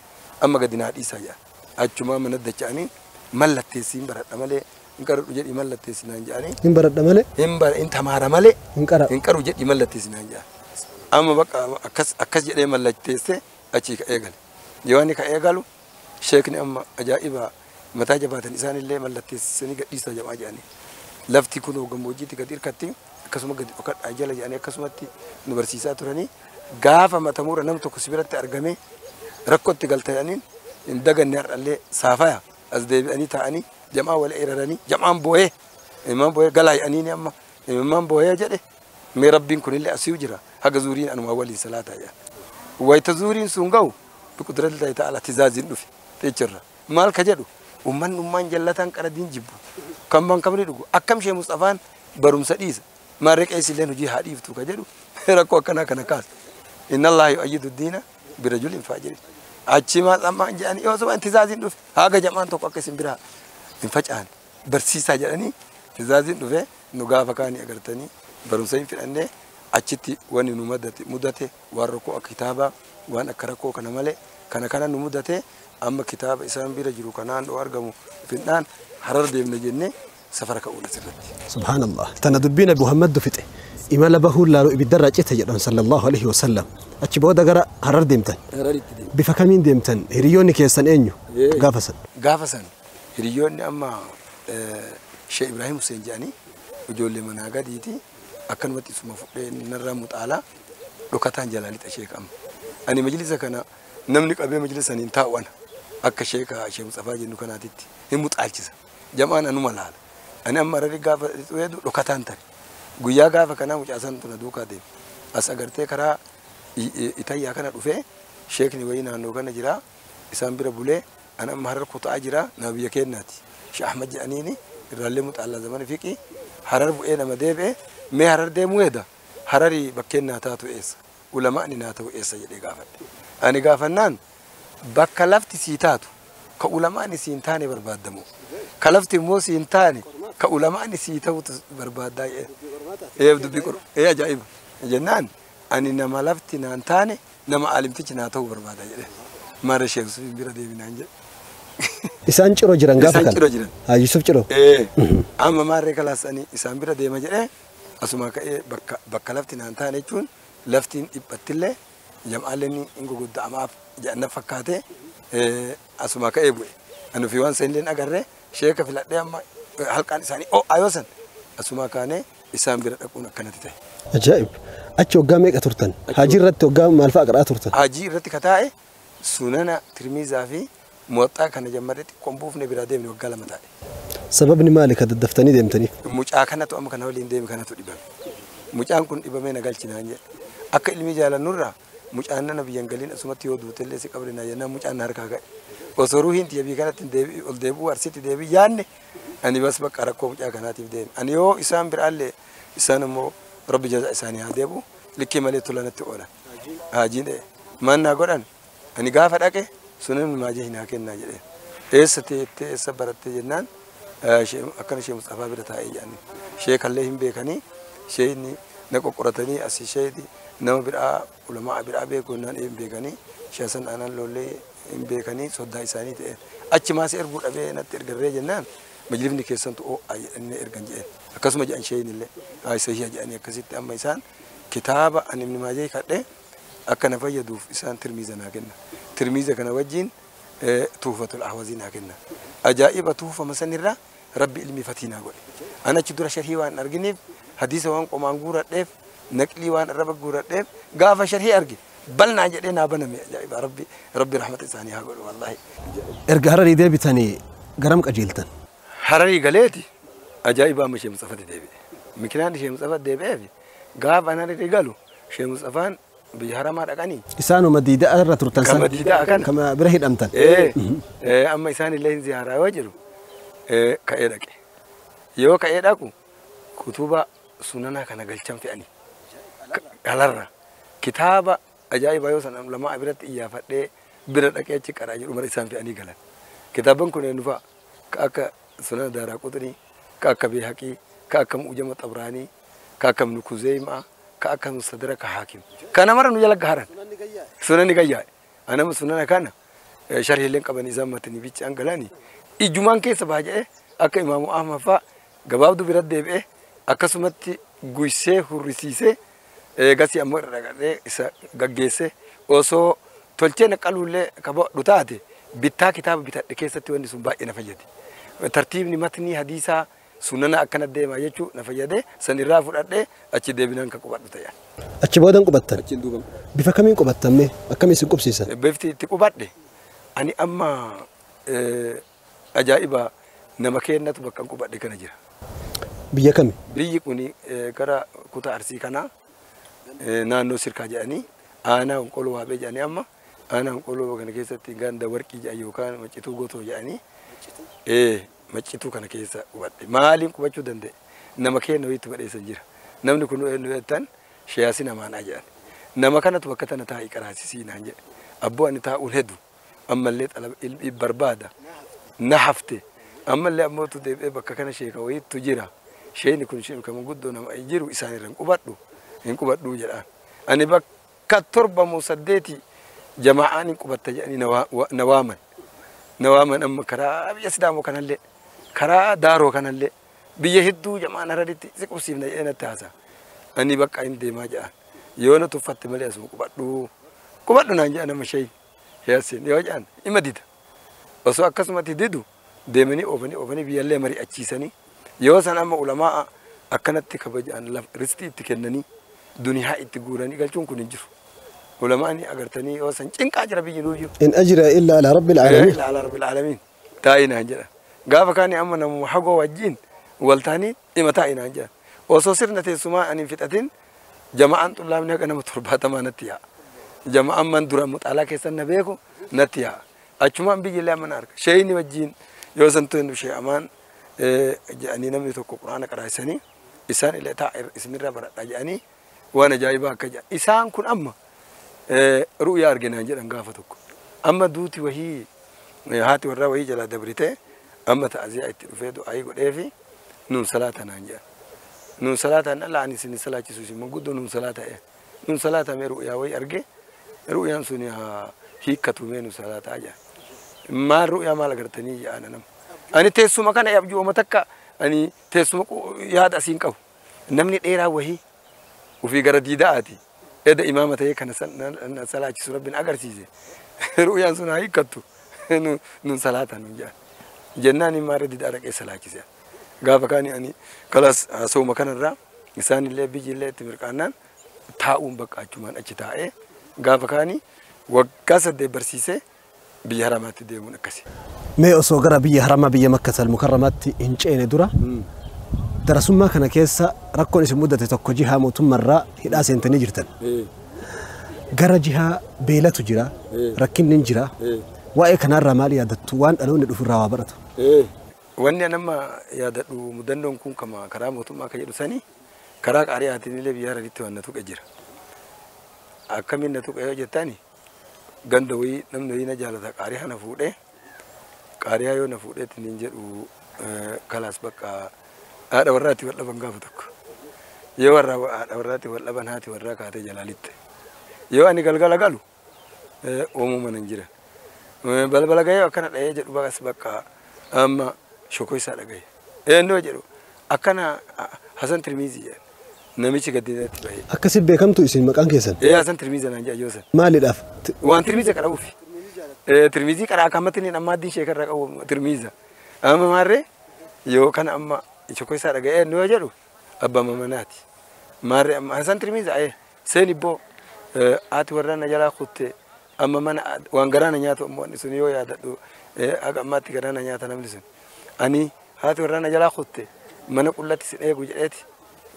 S3: amma gadi naa dhiisaa jedhan achumaa mana dacha'anii mallatteessiin baradha malee hin qaradhu jedhii mallatteessi naan jedhanii
S2: Hin baradha malee
S3: hin tamaara malee
S2: hin qara
S3: hin qaru jedhii mallatteessi naan jedhan. Amma bakka akkas jedhee mallatteessee achii ka'ee gale. Yoo inni ka'ee galu sheekni amma ajaa'iba mataa jabaatan isaanillee mallatteessanii gadhiisaa jabaa jedhanii. Lafti kun gammoojjiitti gadi hirkatti akkasuma gadi dhokadhaa jala jedhanii akkasumatti nu barsiisaa turanii gaafa matamuura nam tokko si biratti argamee rakkootti galtanii hin daganne har'allee saafaya as deebi'anii taa'anii jamaa wal eeraranii jamaan boo'ee immaan boo'ee galaa jedhanii amma immaan boo'ee jedhe mee rabbiin kunillee asii jira haga zuuriin anumaa waliin salaataa jedha. Wayita zuuriin sun ga'u biqudrati ta'ala tizaaziin dhufe jechuudha. Maal ka jedhu ummanni ummaan jallataan qaradiin jibbu kan ban kamni dhugu akkam ishee Mustafaan barumsa dhiisa maarree qeessilleen hojii haa dhiiftu ka jedhu rakkoo akkanaa kana kaasa. Inna Allaaha yu'ayyidu diina birajulin faajirin. Achi maal ammaan jedhanii yoo soban tizaaziin dhufe haga jamaan tokko akka isin biraa hin faca'an barsiisaa jedhanii tizaaziin dhufe Nu gaafa kaanii agartanii barumsa hin fidhannee achitti wanni nu mudate waan rakkoo akka kitaabaa waan akka rakkoo kana malee kana kana nu mudate amma kitaaba isaan bira jiru kanaan dhoo argamu fidhaan Harar deemne jennee safara ka'uun asirratti.
S2: Subhaanallah. Tana dubbii Nabi Muhammad fixe. Imala bahuun laaluu ibiddarraa cite jedhan sallallahu alaihi wasallam. Achi booda gara Harar deemtan.
S3: Hararitti deemtan.
S2: Bifa kamiin deemtan? Hiriyoonni keessan eenyu? Gaafa san.
S3: Gaafa san hiriyoonni amma Sheekh Ibrahim Hussein jedhanii ijoollee manaa gadiiti akkanumatti isuma fudhee narraa muxaalaa dhokataan jalaa lixa sheeka amma. Ani majlisa kana namni qabee majlisa saniin taa'u ana akka sheeka Sheekh Mustafaa jennu kanaatitti hin muxaalchisa. Jamaan anuma laala. Ani amma Harari gaafa lixu dhokataan tare. Guyyaa gaafa kanaa mucaasan tuna duukaa deeme. As agartee karaa Itayyaa kana dhufee sheekni wayii naannoo kana jira isaan bira bulee ani amma Harar kutaa jira nama biyya keenyaati. Sheekh Ahmad jedhaniini irraallee muxaallaa zamana fiqii Harar bu'ee nama deebi'e mee Harar deemuu heeda Hararii bakkeen naa taatu eessa ulamaani naa ta'u eessa jedhee gaafadhe. Ani gaafannaan bakka lafti sii taatu ka ulamaani sii hin taane barbaadamu ka lafti immoo sii hin taane ka ulamaani sii ta'utu barbaaddaa jedhe. Dubbii qor ajaa'iba jennaan ani nama lafti naan taane nama aalimtichi naa ta'u barbaada jedhe. Mara Sheekh Yusuf bira deeminaan jedhe.
S2: Isaan ciroo jiran gaafa kana.
S3: Isaan ciroo jiran.
S2: Haa Yusuf ciroo.
S3: Amma maarree kalaasanii isaan bira deema jedhee asuma ka'ee bakka lafti naan taane jechuun laftiin dhiphattillee jam'aalleen hin gogodda'amaaf jedhan fakkaatee asuma ka'ee bu'e. Ani ofii waan sanillee agarree sheeka filadhee amma halqaan isaanii ho'aa yoo san asuma kaanee isaan bira dhaquun akkanatti ta'e.
S2: Ajaa'ib. Achi waggaa meeqa turtan? Hajii irratti waggaa maal fa'a qara'aa turtan?
S3: Hajii irratti ka taa'e sunana Tirmizaa fi Muwaxxaa kana jammarree xiqqoon buufne biraa deemne waggaa 2 taa'e.
S2: Sababni maali ka daddaftanii deemtaniif?
S3: Mucaa kanatu amma kana waliin deeme kanatu dhibame. Mucaan kun dhibamee na galchinaan jedhe. Akka ilmi jaalannurraa mucaan nana biyyan galiin asumatti yoo duutellee si qabrinaa jennaan mucaan na harkaa ka'e. Osoo ruuhiin tiyya biyya kanatti ol deebi'uu Arsiitti deebi'uu yaadne ani bas bakka rakkoo mucaa kanaatiif deeme. Ani yoo isaan biraallee isaan immoo rabbi jaza isaanii haa deebi'u likkii malee tola natti oolan. Haajiin maal naa godhan ani gaafa dhaqe sunan maajee hin haa kennaa jedheen. Eessa teettee eessa barattee jennaan akkana Sheekh Mustafaa bira taa'ee jedhanii. Sheekallee hin beekanii sheekni na qoqqoratanii asii sheekni nama biraa ulamaa biraa beeku jennaan hin beekanii Sheekh Hasan Aanaan Lollee hin beekanii soddaa isaanii ta'e. Achi maas erguu dhabee natti ergarree jennaan majlifni keessantu ho'aa jedhanii ergan jedheen. Akkasuma jedhan sheekni illee sahiha jedhanii akkasitti amma isaan kitaaba ani Ibn Maajee kadhee akka na fayyaduuf isaan Tirmiza naa kenna. Tirmiza kana wajjin Tuufatul Ahwazii naa kenna. Ajaa'iba tuufama sanirraa Rabbi ilmi fatii naa godhe. Ani achi dura sharhii waan argineef hadiisa waan qomaan guuradheef naqlii waan arraba guuradheef gaafa sharhii arge balnaa jedhee naa baname ajaa'iba Rabbi Rabbi rahmata isaanii haa godhu wallaahi.
S2: Erga Hararii deebitanii garam qajeeltan?
S3: Hararii galeeti ajaa'iba amma Sheekh Mustafatti deebi'e. Mikinaan Sheekh Mustafatti deebi'eef gaafa an Hararii galu Sheekh Mustafaan biyya haramaa dhaqanii.
S2: Isaanuma diidaa irra turtan
S3: sana. Kama diidaa kana.
S2: Kama bira hidhamtan.
S3: Amma isaan illee hin ziyaaraa yoo jiru ka'ee dhaqe. Yoo ka'ee dhaqu kutuba sunanaa kana galchan fe'anii. Alarra kitaaba ajaa'iba yoo san ulamaa biratti iyyaafadhee bira dhaqee achi qaraa jedhu mara isaan fe'anii galan. Kitaaban kun eenyu fa'a? Ka akka sunana Daaraa Quxinii, ka akka Beehaqii, ka akka Mu'jama Xabraanii, ka akka Ibnu Kuzeymaa, ka akka Mustadraka Haakim. Kana mara nu jala gaharan. Sunanni gayyaa'e. Anama sunana kana sharhiileen qaban isaan matanii biccaan galanii ijjumaan keessa baha jedhee akka Imaamu Ahmad fa'a gabaabduu bira deebi'ee akkasumatti guysee hurrisiisee gasii ammoo irra dhaqadhee isa gaggeessee osoo tolchee naqaluullee kabadhu taate bittaa kitaaba bitadhe keessatti wanni sun baay'ee na fayyade. Tartiibni matnii hadiisaa sunana akkana deemaa jechuu na fayyade san irraa fudhadhee achi deebinaan kan qubadhu ta'e.
S2: Achi boodan qubattan?
S3: Achiin duuba.
S2: Bifa kamiin qubattan mee? Akkamiin isin qubsiisan?
S3: Bifti itti qubadhe ani amma ajaa'iba nama kennatu bakka qubadhe kana jira.
S2: Biyya kami?
S3: Biyyi kun gara kutaa Arsii kanaa naannoo Sirkaa jedhanii aanaa Honqoloo Waabee jedhanii amma aanaa Honqoloo kana keessatti ganda warqii jedhan yookaan Maccituu Gotoo jedhanii Maccituu kana keessa qubadhe. Maaliin qubachuu danda'e? Nama kenna wayiitu badheessan jira. Namni kun eenyu jettan Sheeyaasin Amaanaa jedhan. Nama kanatu bakka tana taa'ii qaraasisii naan jedhe. Abboo ani taa'uun hedu ammallee xalaba ilmi barbaada. Na hafte. Ammallee ammootu deebi'ee bakka kana sheeka wayiitu jira. Sheeni kun sheen kan guddoo nama jiru isaan irra hin qubadhu jedhaan. Ani bakka 7 moo 8 jamaa'aan hin qubatta jedhanii na waaman. Na waaman amma karaa biyya Sidaamoo kanallee karaa Daaroo kanallee biyya hedduu jama'aan Hararitti si qubsiifna jedhee natti haasa'a. Ani bakka hin deemaa jedhaan. Yoo na tuffatte malee asuma qubadhu naan jedhan amma sheeyi. Yaasiin yoo jedhan ima dida. Osoo akkasumatti didu deemanii oofanii biyyallee mari'achiisanii yoo san amma ulamaa akkanatti kabajaan ristii itti kennanii duniyaa itti guuranii galchuun kun hin jiru. Ulamaan agartanii yoo san cinqaa jira biyyi nuyyuu.
S2: In ajra illa ala rabbil aalamiin.
S3: Illa ala rabbil aalamiin. Taa'inaan jedha. Gaafa kaani amma namuma hagoo wajjin waltaanii dhima taa'inaan jedha. Osoo sirna teessumaa ani hin fixatin jama'aan xullaabni haqa nama 70 natti yaa'a. Jama'aan man dura muxaalaa keessan na beeku natti yaa'a. Achumaan biyyillee amma na arga. Sheeyni wajjin yoo san tu'ennu shee'amaan jedhanii namni tokko quraana qaraasanii isaan illee taa'a isinirraa baradhaa jedhanii waan ajaa'ibaa akka jedhan. Isaan kun amma ru'yaa arginaan jedhan gaafa tokko. Amma duuti wahii haati warraa wahii jalaa dabritee amma ta'aziyaa itti dhufee du'aayii godheefi nuun salaata naan jedhan. Nuun salaataan ala ani isin salaachisu isin manguddoo nuun salaata ee. Nuun salaata mee ru'yaa wahii arge ru'yaan sun hiikkatu mee nuun salaataa jedhan. Maal ru'yaa maal agartanii jedhan nama. Ani teessuma kana abjuuma takka ani teessuma yaada asiin qabu. Namni dheeraa wahii ofii gara diidaa'aati. Eda imaama ta'ee kana salaachisu rabbiin agarsiise. Ru'yaan sun haa hiikkattu nuun salaata nuun jedhan. Jennaan maarra diidaa dhaqee salaachise. Gaafa kaani ani kalas sooma kanarraa isaanillee biyyillee itti mirqaannaan taa'uun bakka achumaan achi taa'ee gaafa kaani waggaa 8 barsiisee biyya haramaatti deemuun akkasi.
S2: Mee osoo gara biyya haramaa biyya Makkatal Mukarramaatti hin ceene dura darasummaa kana keessa rakkoon isin mudate tokko jihaa mootummaarraa hidhaa seentanii jirtan. Gara jihaa beelatu jira, rakkinni hin jira. Waa'ee kanarraa maal yaadattu? Waan dhaloonni dhufurraa waa baratu.
S3: Wanni an amma yaadadhu mudannoon kun kama karaa mootummaa akka jedhu sanii karaa qaari'aatiin illee biyya Hararitti waan na tuqe jira. Akkamiin na tuqe yoo jettani ganda wayii namni wayii na jaalata qaari'aa na fuudhee qaari'aa yoo na fuudheetti niin jedhu kalaas bakka haadha warraatti wal dhaban gaafa tokko. Yoo warra haadha warraatti wal dhaban haati warraa kaatee jalaalitte. Yoo ani galgala galu uumama nan jira. Balbala gahee akkana dhahee jedhu baqas bakka amma shokoo isaa dhagaye. Eenyoo jedhu akkana Hasan Tirmizii jedhan. Namichi gaddiinatti bahee.
S2: Akkasi beekamtu isin maqaan keessan?
S3: Hasan Tirmizii naan jedha yoo san.
S2: Maaliidhaaf?
S3: Waan Tirmizii qarabuufi. Tirmizii qaraa akkamatti inni amma addiin sheekarraa qabu Tirmiza. Amma maarree yoo kana amma shokoo isaa dhagaye eenyoo jedhu abbaa mamanaati. Maarree amma Hasan Tirmizii seen ibboo haati warraa na jalaa kutte amma mana waan garaa na nyaatu ammoo inni sun yoo yaadadhu haga ammaatti garaa na nyaata namni sun. Ani haati warraa na jalaa kutte mana qullatti sin eegu jedheeti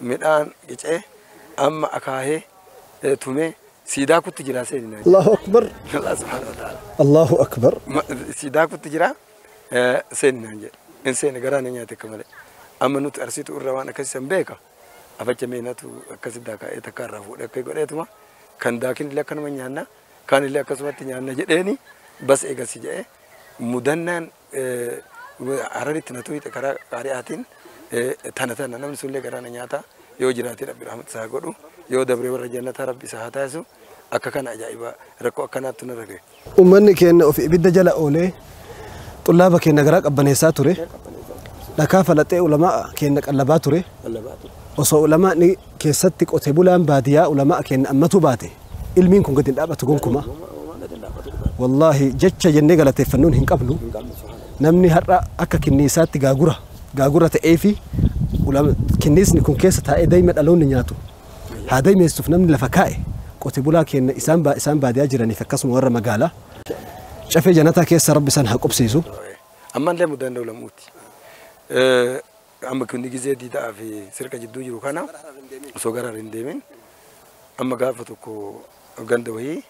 S3: midhaan qicee amma akaahee tumee siidaa kutti jira seeni naan.
S2: Allahu akbar.
S3: Allah subhaanahu wa ta'ala.
S2: Allahu akbar.
S3: Siidaa kutti jira seeni naan jedhe. In seeni garaa na nyaate akka malee. Amma nuti arsiitu irra waan akkasii san beeka. Afacha meenatu akkasi daakaa'ee takka irraa fuudhee akka godheetuma kan daakin illee akkanuma nyaanna kaan illee akkasumatti nyaanna jedheeni bas eegasi jedhee mudannaan Hararitti na tuqxe karaa qaari'aatiin tana tana namni sunillee garaa na nyaata yoo jiraate rabbi rahmata isaa godhu yoo dabree warra jannataa rabbi isaa haa taasisu akka kana ajaa'iba rakkoo akkanaattu narra gahe.
S2: Uummanni keenya of ibidda jala oolee xullaaba keenya garaa qabbaneessaa ture. Dhakaa falaxee ulamaa keenya qallabaa ture. Osoo ulamaan keessatti qotee bulaan baadiyyaa ulamaa keenya ammatu baate ilmiin kun gadi hin dhaabatu gonkumaa. Wallaahi jecha jennee galateeffannuun hin qabnu. Namni har'a akka kinniisaatti gaagura ta'ee fi kinniisni kun keessa taa'ee daa'ima dhaloonni nyaatu. Haa daa'imeessuuf namni lafa kaa'e qotee bulaa keenya isaan baadiyyaa jiraniif akkasuma warra magaalaa cafee jannataa keessa rabbi isaan haa qubsiisu.
S3: Ammallee mudannoo lamuuti. Amma kunni gizee diidaa fi sirka jidduu jiru kana osoo gara hin deemin amma gaafa tokko ganda wayii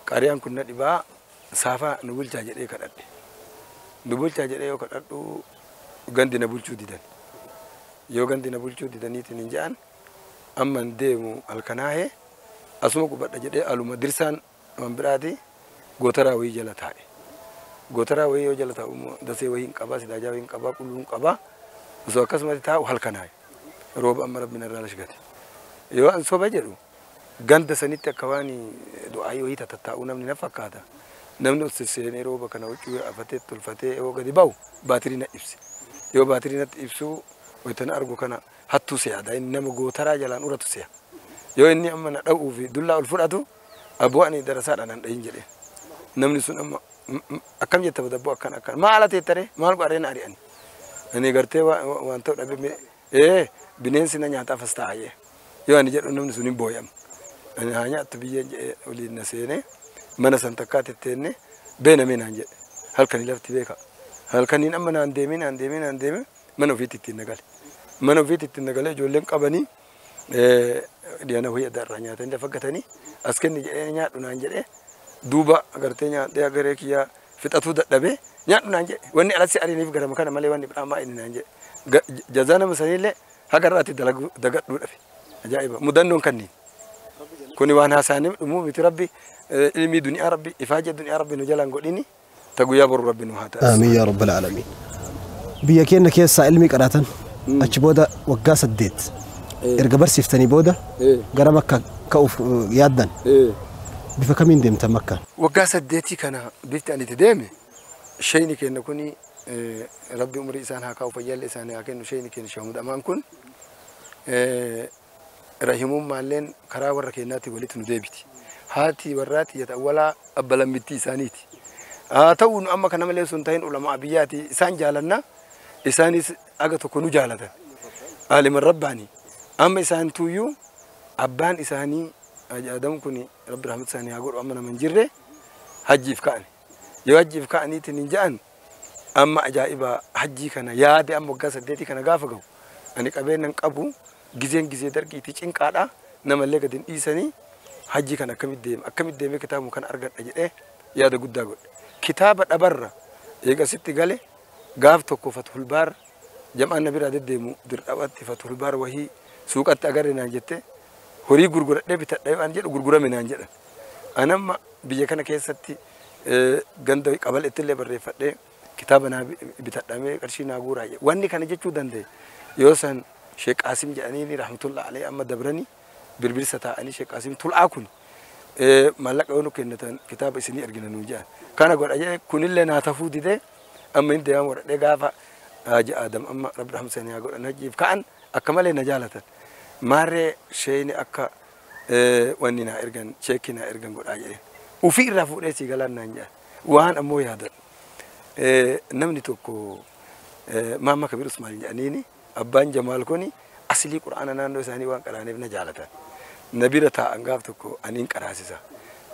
S3: qaariyaan kun na dhibaa saafaa nu bulchaa jedhee kadhadhe. Nu bulchaa jedhee yoo kadhadhu gandi na bulchuu didan. Yoo gandi na bulchuu didaniitiin hin je'an amma hin deemu halkanaahee asuma qubadha jedhee aluma dirsaan waan biraati gootaraa wayii jala taa'e. Gootaraa wayii yoo jala taa'u dasee wayii hin qabaa, sidaajaa wayii hin qabaa, qulluu hin qabaa. Osoo akkasumatti taa'u halkanaaye. Rooba amma rabbiin irraa lashgate. Yoo an soba jedhu ganda sanitti akka waan du'aa yoo hiita tattaa'uu namni na fakkaata. Namni ol sisseenee rooba kana huccuu afatee tolfatee yoo gadi ba'u baatirii na ibse. Yoo baatirii natti ibsuu wayitana argu kana hattuu se'aadha. Inni nama gootaraa jalaan uratu se'a. Yoo inni amma na dha'uu fi dullaa ol fudhatu abboo ani darasaadhaan an dhahin jedhee. Namni sun amma akkam jetta badabboo akkana akkana maal teettare maal godharee na ari'ani. Ani gartee waan ta'u dhabe bineensi na nyaataaf as taa'ee. Yoo ani jedhu namni sun hin boo'amu. Ani haa nyaattu biyyeen jedhee oliin na seenee mana san takkaa tetteenne beenamee naan jedhe. Halkanii lafti beeka. Halkaniin amma naan deemee naan deemee naan deemee mana ofiitti ittiin nagale. Mana ofiitti ittiin nagalee ijoolleen qabanii dhiyana ho'i adda irraa nyaatanii lafa gatanii as kenni jedhee nyaadhu naan jedhee duuba agartee nyaadhee agaree kiyyaa fixatuu dadhabee nyaadhu naan jedhe. Wanni alatti ariiniif garama kana malee wanni biraa maa inni naan jedhe. Jazaa nama saniillee haga irraatti dagadhuu dhabe. Ajaa'iba mudannoon kanniin. Kuni waan haasaanii dhumuu miti rabbi ilmii duniyaa rabbi ifaajee duniyaa rabbi nu jalaan godhini ta guyyaa boru rabbi nu haa ta'u.
S2: Aamiin yaa rabbal aalamiin. Biyya keenya keessaa ilmii qaraatan achi booda waggaa 8 erga barsiiftanii booda gara Makkaa ka'uuf yaaddan. Bifa kamiin deemtan Makkaan?
S3: Waggaa 8 kana bifti ani itti deeme shayni keenya kuni rabbi umurii isaan haa kaa'u fayyaallee isaanii haa kennu shayni keenya shamuudhamaan kun rahimummaalleen karaa warra keenyaatti walitti nu deebiti. Haati warraati yatawalaa abba lammittii isaaniiti. Haa ta'u nu amma kana malee sun ta'in ulamaa biyyaati isaan jaalanna isaanis aga tokko nu jaalatan. Aaliman rabbaani. Amma isaan tuyyuu abbaan isaanii Adam kun rabbi rahmat isaanii haa godhu amma nama hin jirre hajjiif ka'an. Yoo hajjiif ka'aniitiin hin ja'an amma ajaa'iba hajjii kana yaade amma waggaa 8 kana gaafa ga'u ani qabeennan qabu gizeen gizee dargiitii cinqaadha namallee gadi hin dhiisanii hajjii kana akkamitti deemee kitaabuma kana argadha jedhee yaada guddaa godhe. Kitaaba dhabarra eegasitti gale gaaf tokko Fathul Baar jam'aan na biraa deddeemu dirqamatti Fathul Baar wahii suuqatti agarre naan jette horii gurguradhee bitadhee waan jedhu gurgurame naan jedhan. Anamma biyya kana keessatti ganda qabaletti illee barreeffadhee kitaaba naa bitadhamee qarshii naa guuraa jedhe. Wanni kana jechuu danda'e yoo san Sheekh Qaasim jedhanii rahmatullah alayhi amma dabranii birbirsa taa'anii Sheekh Qaasim tul'aa kun maallaqa yoo nu kennatan kitaaba isinii argina nuun jedhan. Kana godha jedhe kunillee naa tafuu didee amma hin deemaa godhadhee gaafa Haaji Adam amma rabbi rahmsanii haa godhan hajjiif ka'an akka malee na jaalatan. Maarree sheeyni akka wanni naa ergan sheekii naa ergan godhaa jedheen. Ufii irraa fuudhee sii galaan naan jedhan. Waan ammoo yaadadhu. Namni tokko Maamma Kabir Usmaan jedhaniini abbaan Jamaal kuni asilii quraana naannoo isaanii waan qaraaneef na jaalatan. Na bira taa'an gaaf tokko aniin qaraasisa.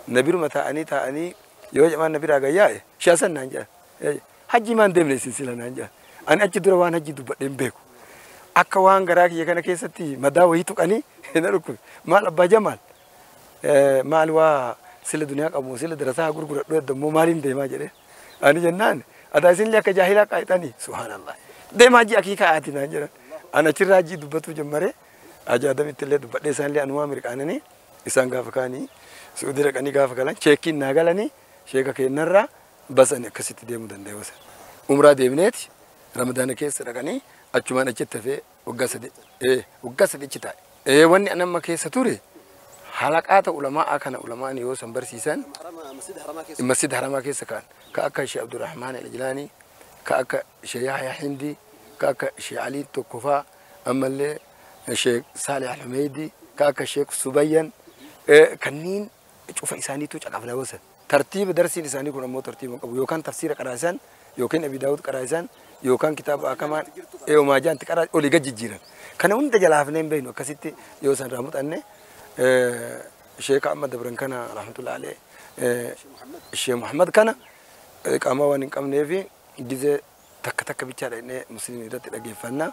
S3: Na biruma taa'anii taa'anii yoo jamaan na biraa gayyaa'e shaasan naan jedhan. Hajji maan deemne isin sila naan jedhan. Ani achi dura waan hajji dubbadhee hin beeku. Akka waan garaa kiyya kana keessatti madaa wayii tuqanii na dhukkube. Maal abbaa Jamaal maal waa sila duniyaa qabu sila darasaa gurguradhu edda immoo maaliin deemaa jedhee. Ani jennaan adaa isinillee akka jaahilaa qaayixanii subhaanallah. Deemaa hajji akii kaa'aati naan jedhan. Ani achirraa hajji dubbatuu jammaree Haaji Adamitti illee dubbadhee isaanillee anumaa mirqaananii isaan gaafa kaanii Suudii dhaqanii gaafa galan cheekkiin naa galanii sheeka keenyarraa basanii akkasitti deemuu danda'e wasan. Umraa deemneeti Ramadaana keessa dhaqanii achumaan achitti hafee waggaa 3 achi taa'e. Wanni an amma keessa ture halaqaata ulamaa kana ulamaan yoo san barsiisan masjid haramaa keessa ka'an ka akka Sheekh Abdurrahmaan Al-Jilaanii ka akka Sheekh Yahya Hindi ka akka Sheekh Ali Tokkofaa ammallee Sheekh Saalih Al-Humeydii ka akka Sheekh Subayyan kanneen cufa isaaniitu caqafna wasan. Tartiiba darsiin isaanii kun ammoo tartiiba qabu yookaan tafsiira qaraasan yookaan Abi Daawud qaraasan yookaan kitaaba akamaan maajaanti qaraa olii gad jijjiiran. Kana hunda jalaa hafnee hin beeknu akkasitti yoo isaan irraa muuxanne sheeka amma dabran kana rahmatullahi alayhi Sheekh Muhammad kana qaama waan hin qabneefi gizee takka takka bichaadha innee musliimii irratti dhageeffannaa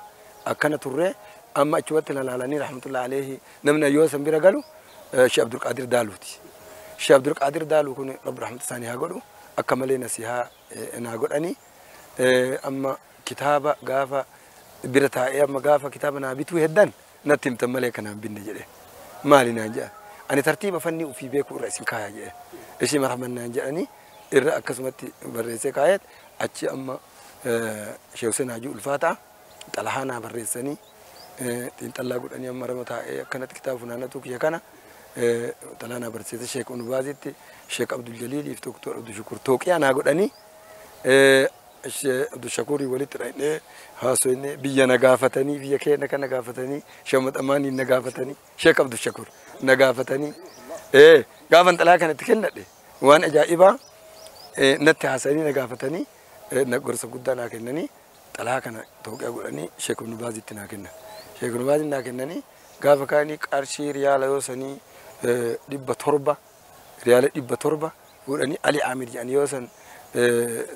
S3: akkana turre amma achumatti lalaalanii rahmatullahi alayhi namni yoo san bira galu Sheekh Abdul Qaadir Daaluuti. Sheekh Abdul Qaadir Daaluu kun rabbi rahmata isaanii haa godhu akka malee nasihaa naa godhanii amma kitaaba gaafa bira taa'ee amma gaafa kitaaba naa bituu heddan natti himtan malee kanaan binne jedhe. Maali naan jedhan ani tartiiba fanni ofii beekuu irra isin kaayaa jedhe. Ishii marhaman naan jedhanii irra akkasumatti barreessee kaayet achi amma Sheekh Hussein Haajii Ulfaataa xalahaa naa barreessanii Xiinxallaa godhanii amma rama taa'ee akkanatti kitaaba funaannatu kiyya kana xalaanaa barsiisa Sheek Unubaazitti Sheek Abdul Jaliiliif Doktor Abdul Shukur Tooqiyaa naa godhanii Abdul Shakurii walitti dhaqnee haasofnee biyya na gaafatanii biyya keenya kana gaafatanii Shamadamaanii na gaafatanii Sheek Abdul Shakur na gaafatanii gaafan xalaa kanatti kennadhe waan ajaa'ibaa natti haasanii na gaafatanii na gorsa guddaa naa kennanii xalaa kana Tooqiyaa godhanii Sheek Unubaazitti naa kennan. Sheek Unubaazitti naa kennanii gaafa kaanii qarshii riyaala yoo sanii 700 riyaala 700 fuudhanii Ali Amir jedhanii yoo san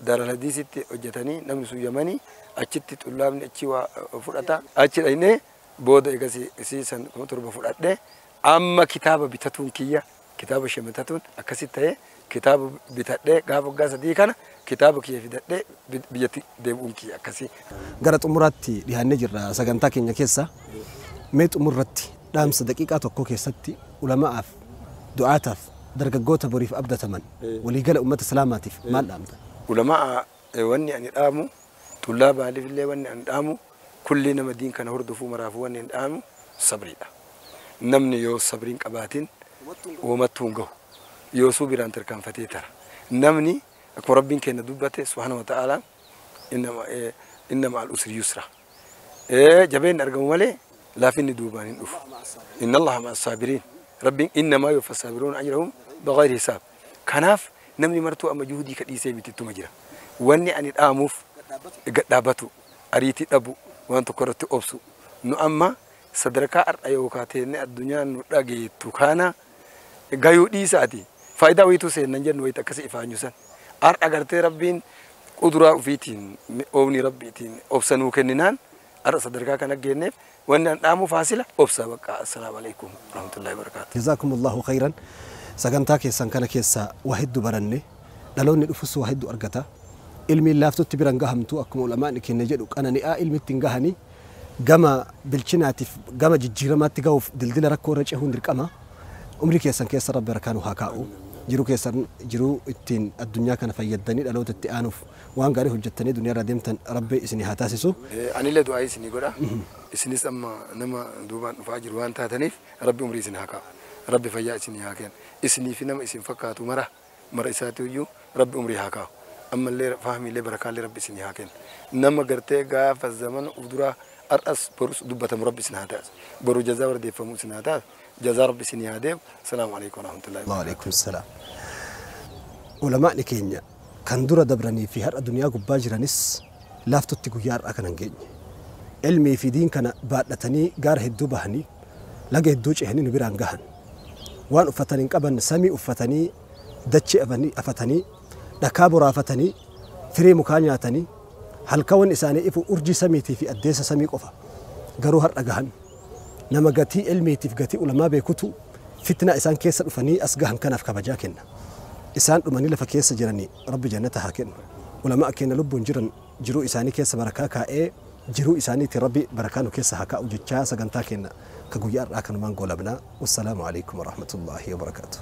S3: Daaral Hadiisitti hojjetanii namni sun Yamanii achitti xullaabni achi waa fudhata achi dhaynee booda egas isii san 7,000 fudhadhee amma kitaaba bitatuun kiyya kitaaba shamatatuun akkasitti ta'ee kitaaba bitadhee gaafa waggaa 3 kana kitaaba kiyya fidadhee biyyatti deebi'uun kiyya akkasii.
S2: Gara xumuraatti dhiyaannee jirra sagantaa keenya keessa mee xumurratti dhaamsa daqiiqaa tokko keessatti ulama'aaf du'aataaf dargaggoota boriif abdataman waliigala ummata islaamaatiif maal dhaamta?
S3: Ulama'a wanni ani dhaamu tullaabaaliif illee wanni ani dhaamu kulli nama diin kana hordofuu maraafuu wanni ani dhaamu sabriidha. Namni yoo sabriin qabaatin uumattuu hin gahu yoo suu biraan tarkaanfatee tara. Namni akkuma rabbiin keenya dubbate subhaana wa ta'aalaa inna ma'al usri yusra. Jabeen argamu malee laafinni duubaan hin dhufu. Inna Allaha ma'a saabiriin. Rabbiin innamaa yuwaffa saabiruun ajrahum bighayri hisaab. Kanaaf namni martuu amma juhudii kadhiisee miti ittuma jira. Wanni ani dhaamuuf gadhaabatu ariitii dhabu waan tokko irratti obsu. Nu amma sadarkaa har'a yookaan teenne addunyaan nu dhageettu kana gayuu dhiisaati. Faayidaa wayituu seennan jennu wayita akkasii ifaanyu san. Har'a gartee rabbiin quduraa ofiitiin oomni rabbiitiin obsa nuu kenninaan har'a sadarkaa kana geenneef wanni an dhaamu faasila obsa bakka. Assalaamu alaikum warahmatullahi wabarakaatuh.
S2: Jazaakumullahu khayran. Sagantaa keessan kana keessaa waa hedduu baranne dhaloonni dhufus waa hedduu argata. Ilmiin laaftutti biran gahamtu akkuma ulamaan keenya jedhu qanani'aa ilmi ittiin gahanii gama bilchinaatiif gama jijjiiramaatti gahuuf dildila rakkoo irra cehuun dirqama. Umrii keessan keessa rabbi harkaan haa kaa'u. Jiruu keessan jiruu ittiin addunyaa kana fayyadanii dhaloota itti aanuuf waan gaarii hojjettanii duniyaa irra deemtan rabbi isinii haa taasisu.
S3: Anillee du'aa isinii godha. Isinis amma nama duubaan dhufaa jiru waan taataniif rabbi umrii isin haa kaa'u. Rabbi fayyaa isinii haa kennu. Isinii fi nama isin fakkaatu mara mara isaati iyyuu rabbi umrii haa kaa'u. Ammallee fahmiilee barakaallee rabbi isinii haa kennu. Nama gartee gaafa zamana of duraa har'as borus dubbatamu rabbi isin haa taasisu. Boru jazaa wardeeffamu isin haa taasisu. Jazaa rabbi isinii haa deemu. Salaamu alaikum warahmatullahi
S2: wabarakatuh. Waalaikum salaam. Ulamaa'ni keenya kan dura dabranii fi har'a duniyaa gubbaa jiranis laaftutti guyyaa har'aa kana hin geenye. Ilmii fi diin kana baadhatanii gaara hedduu bahanii laga hedduu cehanii nu biraan gahan. Waan uffatan hin qaban samii uffatanii dachee afatanii dhakaa boraafatanii firii mukaa nyaatanii halkan isaanii ifu urjii samiitii fi addeessa samii qofa garuu har'a gahan. Nama gatii ilmiitiif gatii ulamaa beekutu fitnaa isaan keessa dhufanii as gahan kanaaf kabajaa kenna. Isaan dhumanii lafa keessa jiranii rabbi jannata haa kennu. Ulamaa keenya lubbuun jiran jiruu isaanii keessa barakaa kaa'ee jiruu isaaniitiin rabbi barakaa nu keessa haa kaa'u jechaa sagantaa keenya ka guyyaa har'aa kanumaan goolabnaa. Wassalaamu alaikum warahmatullaahi wabarakaatuh.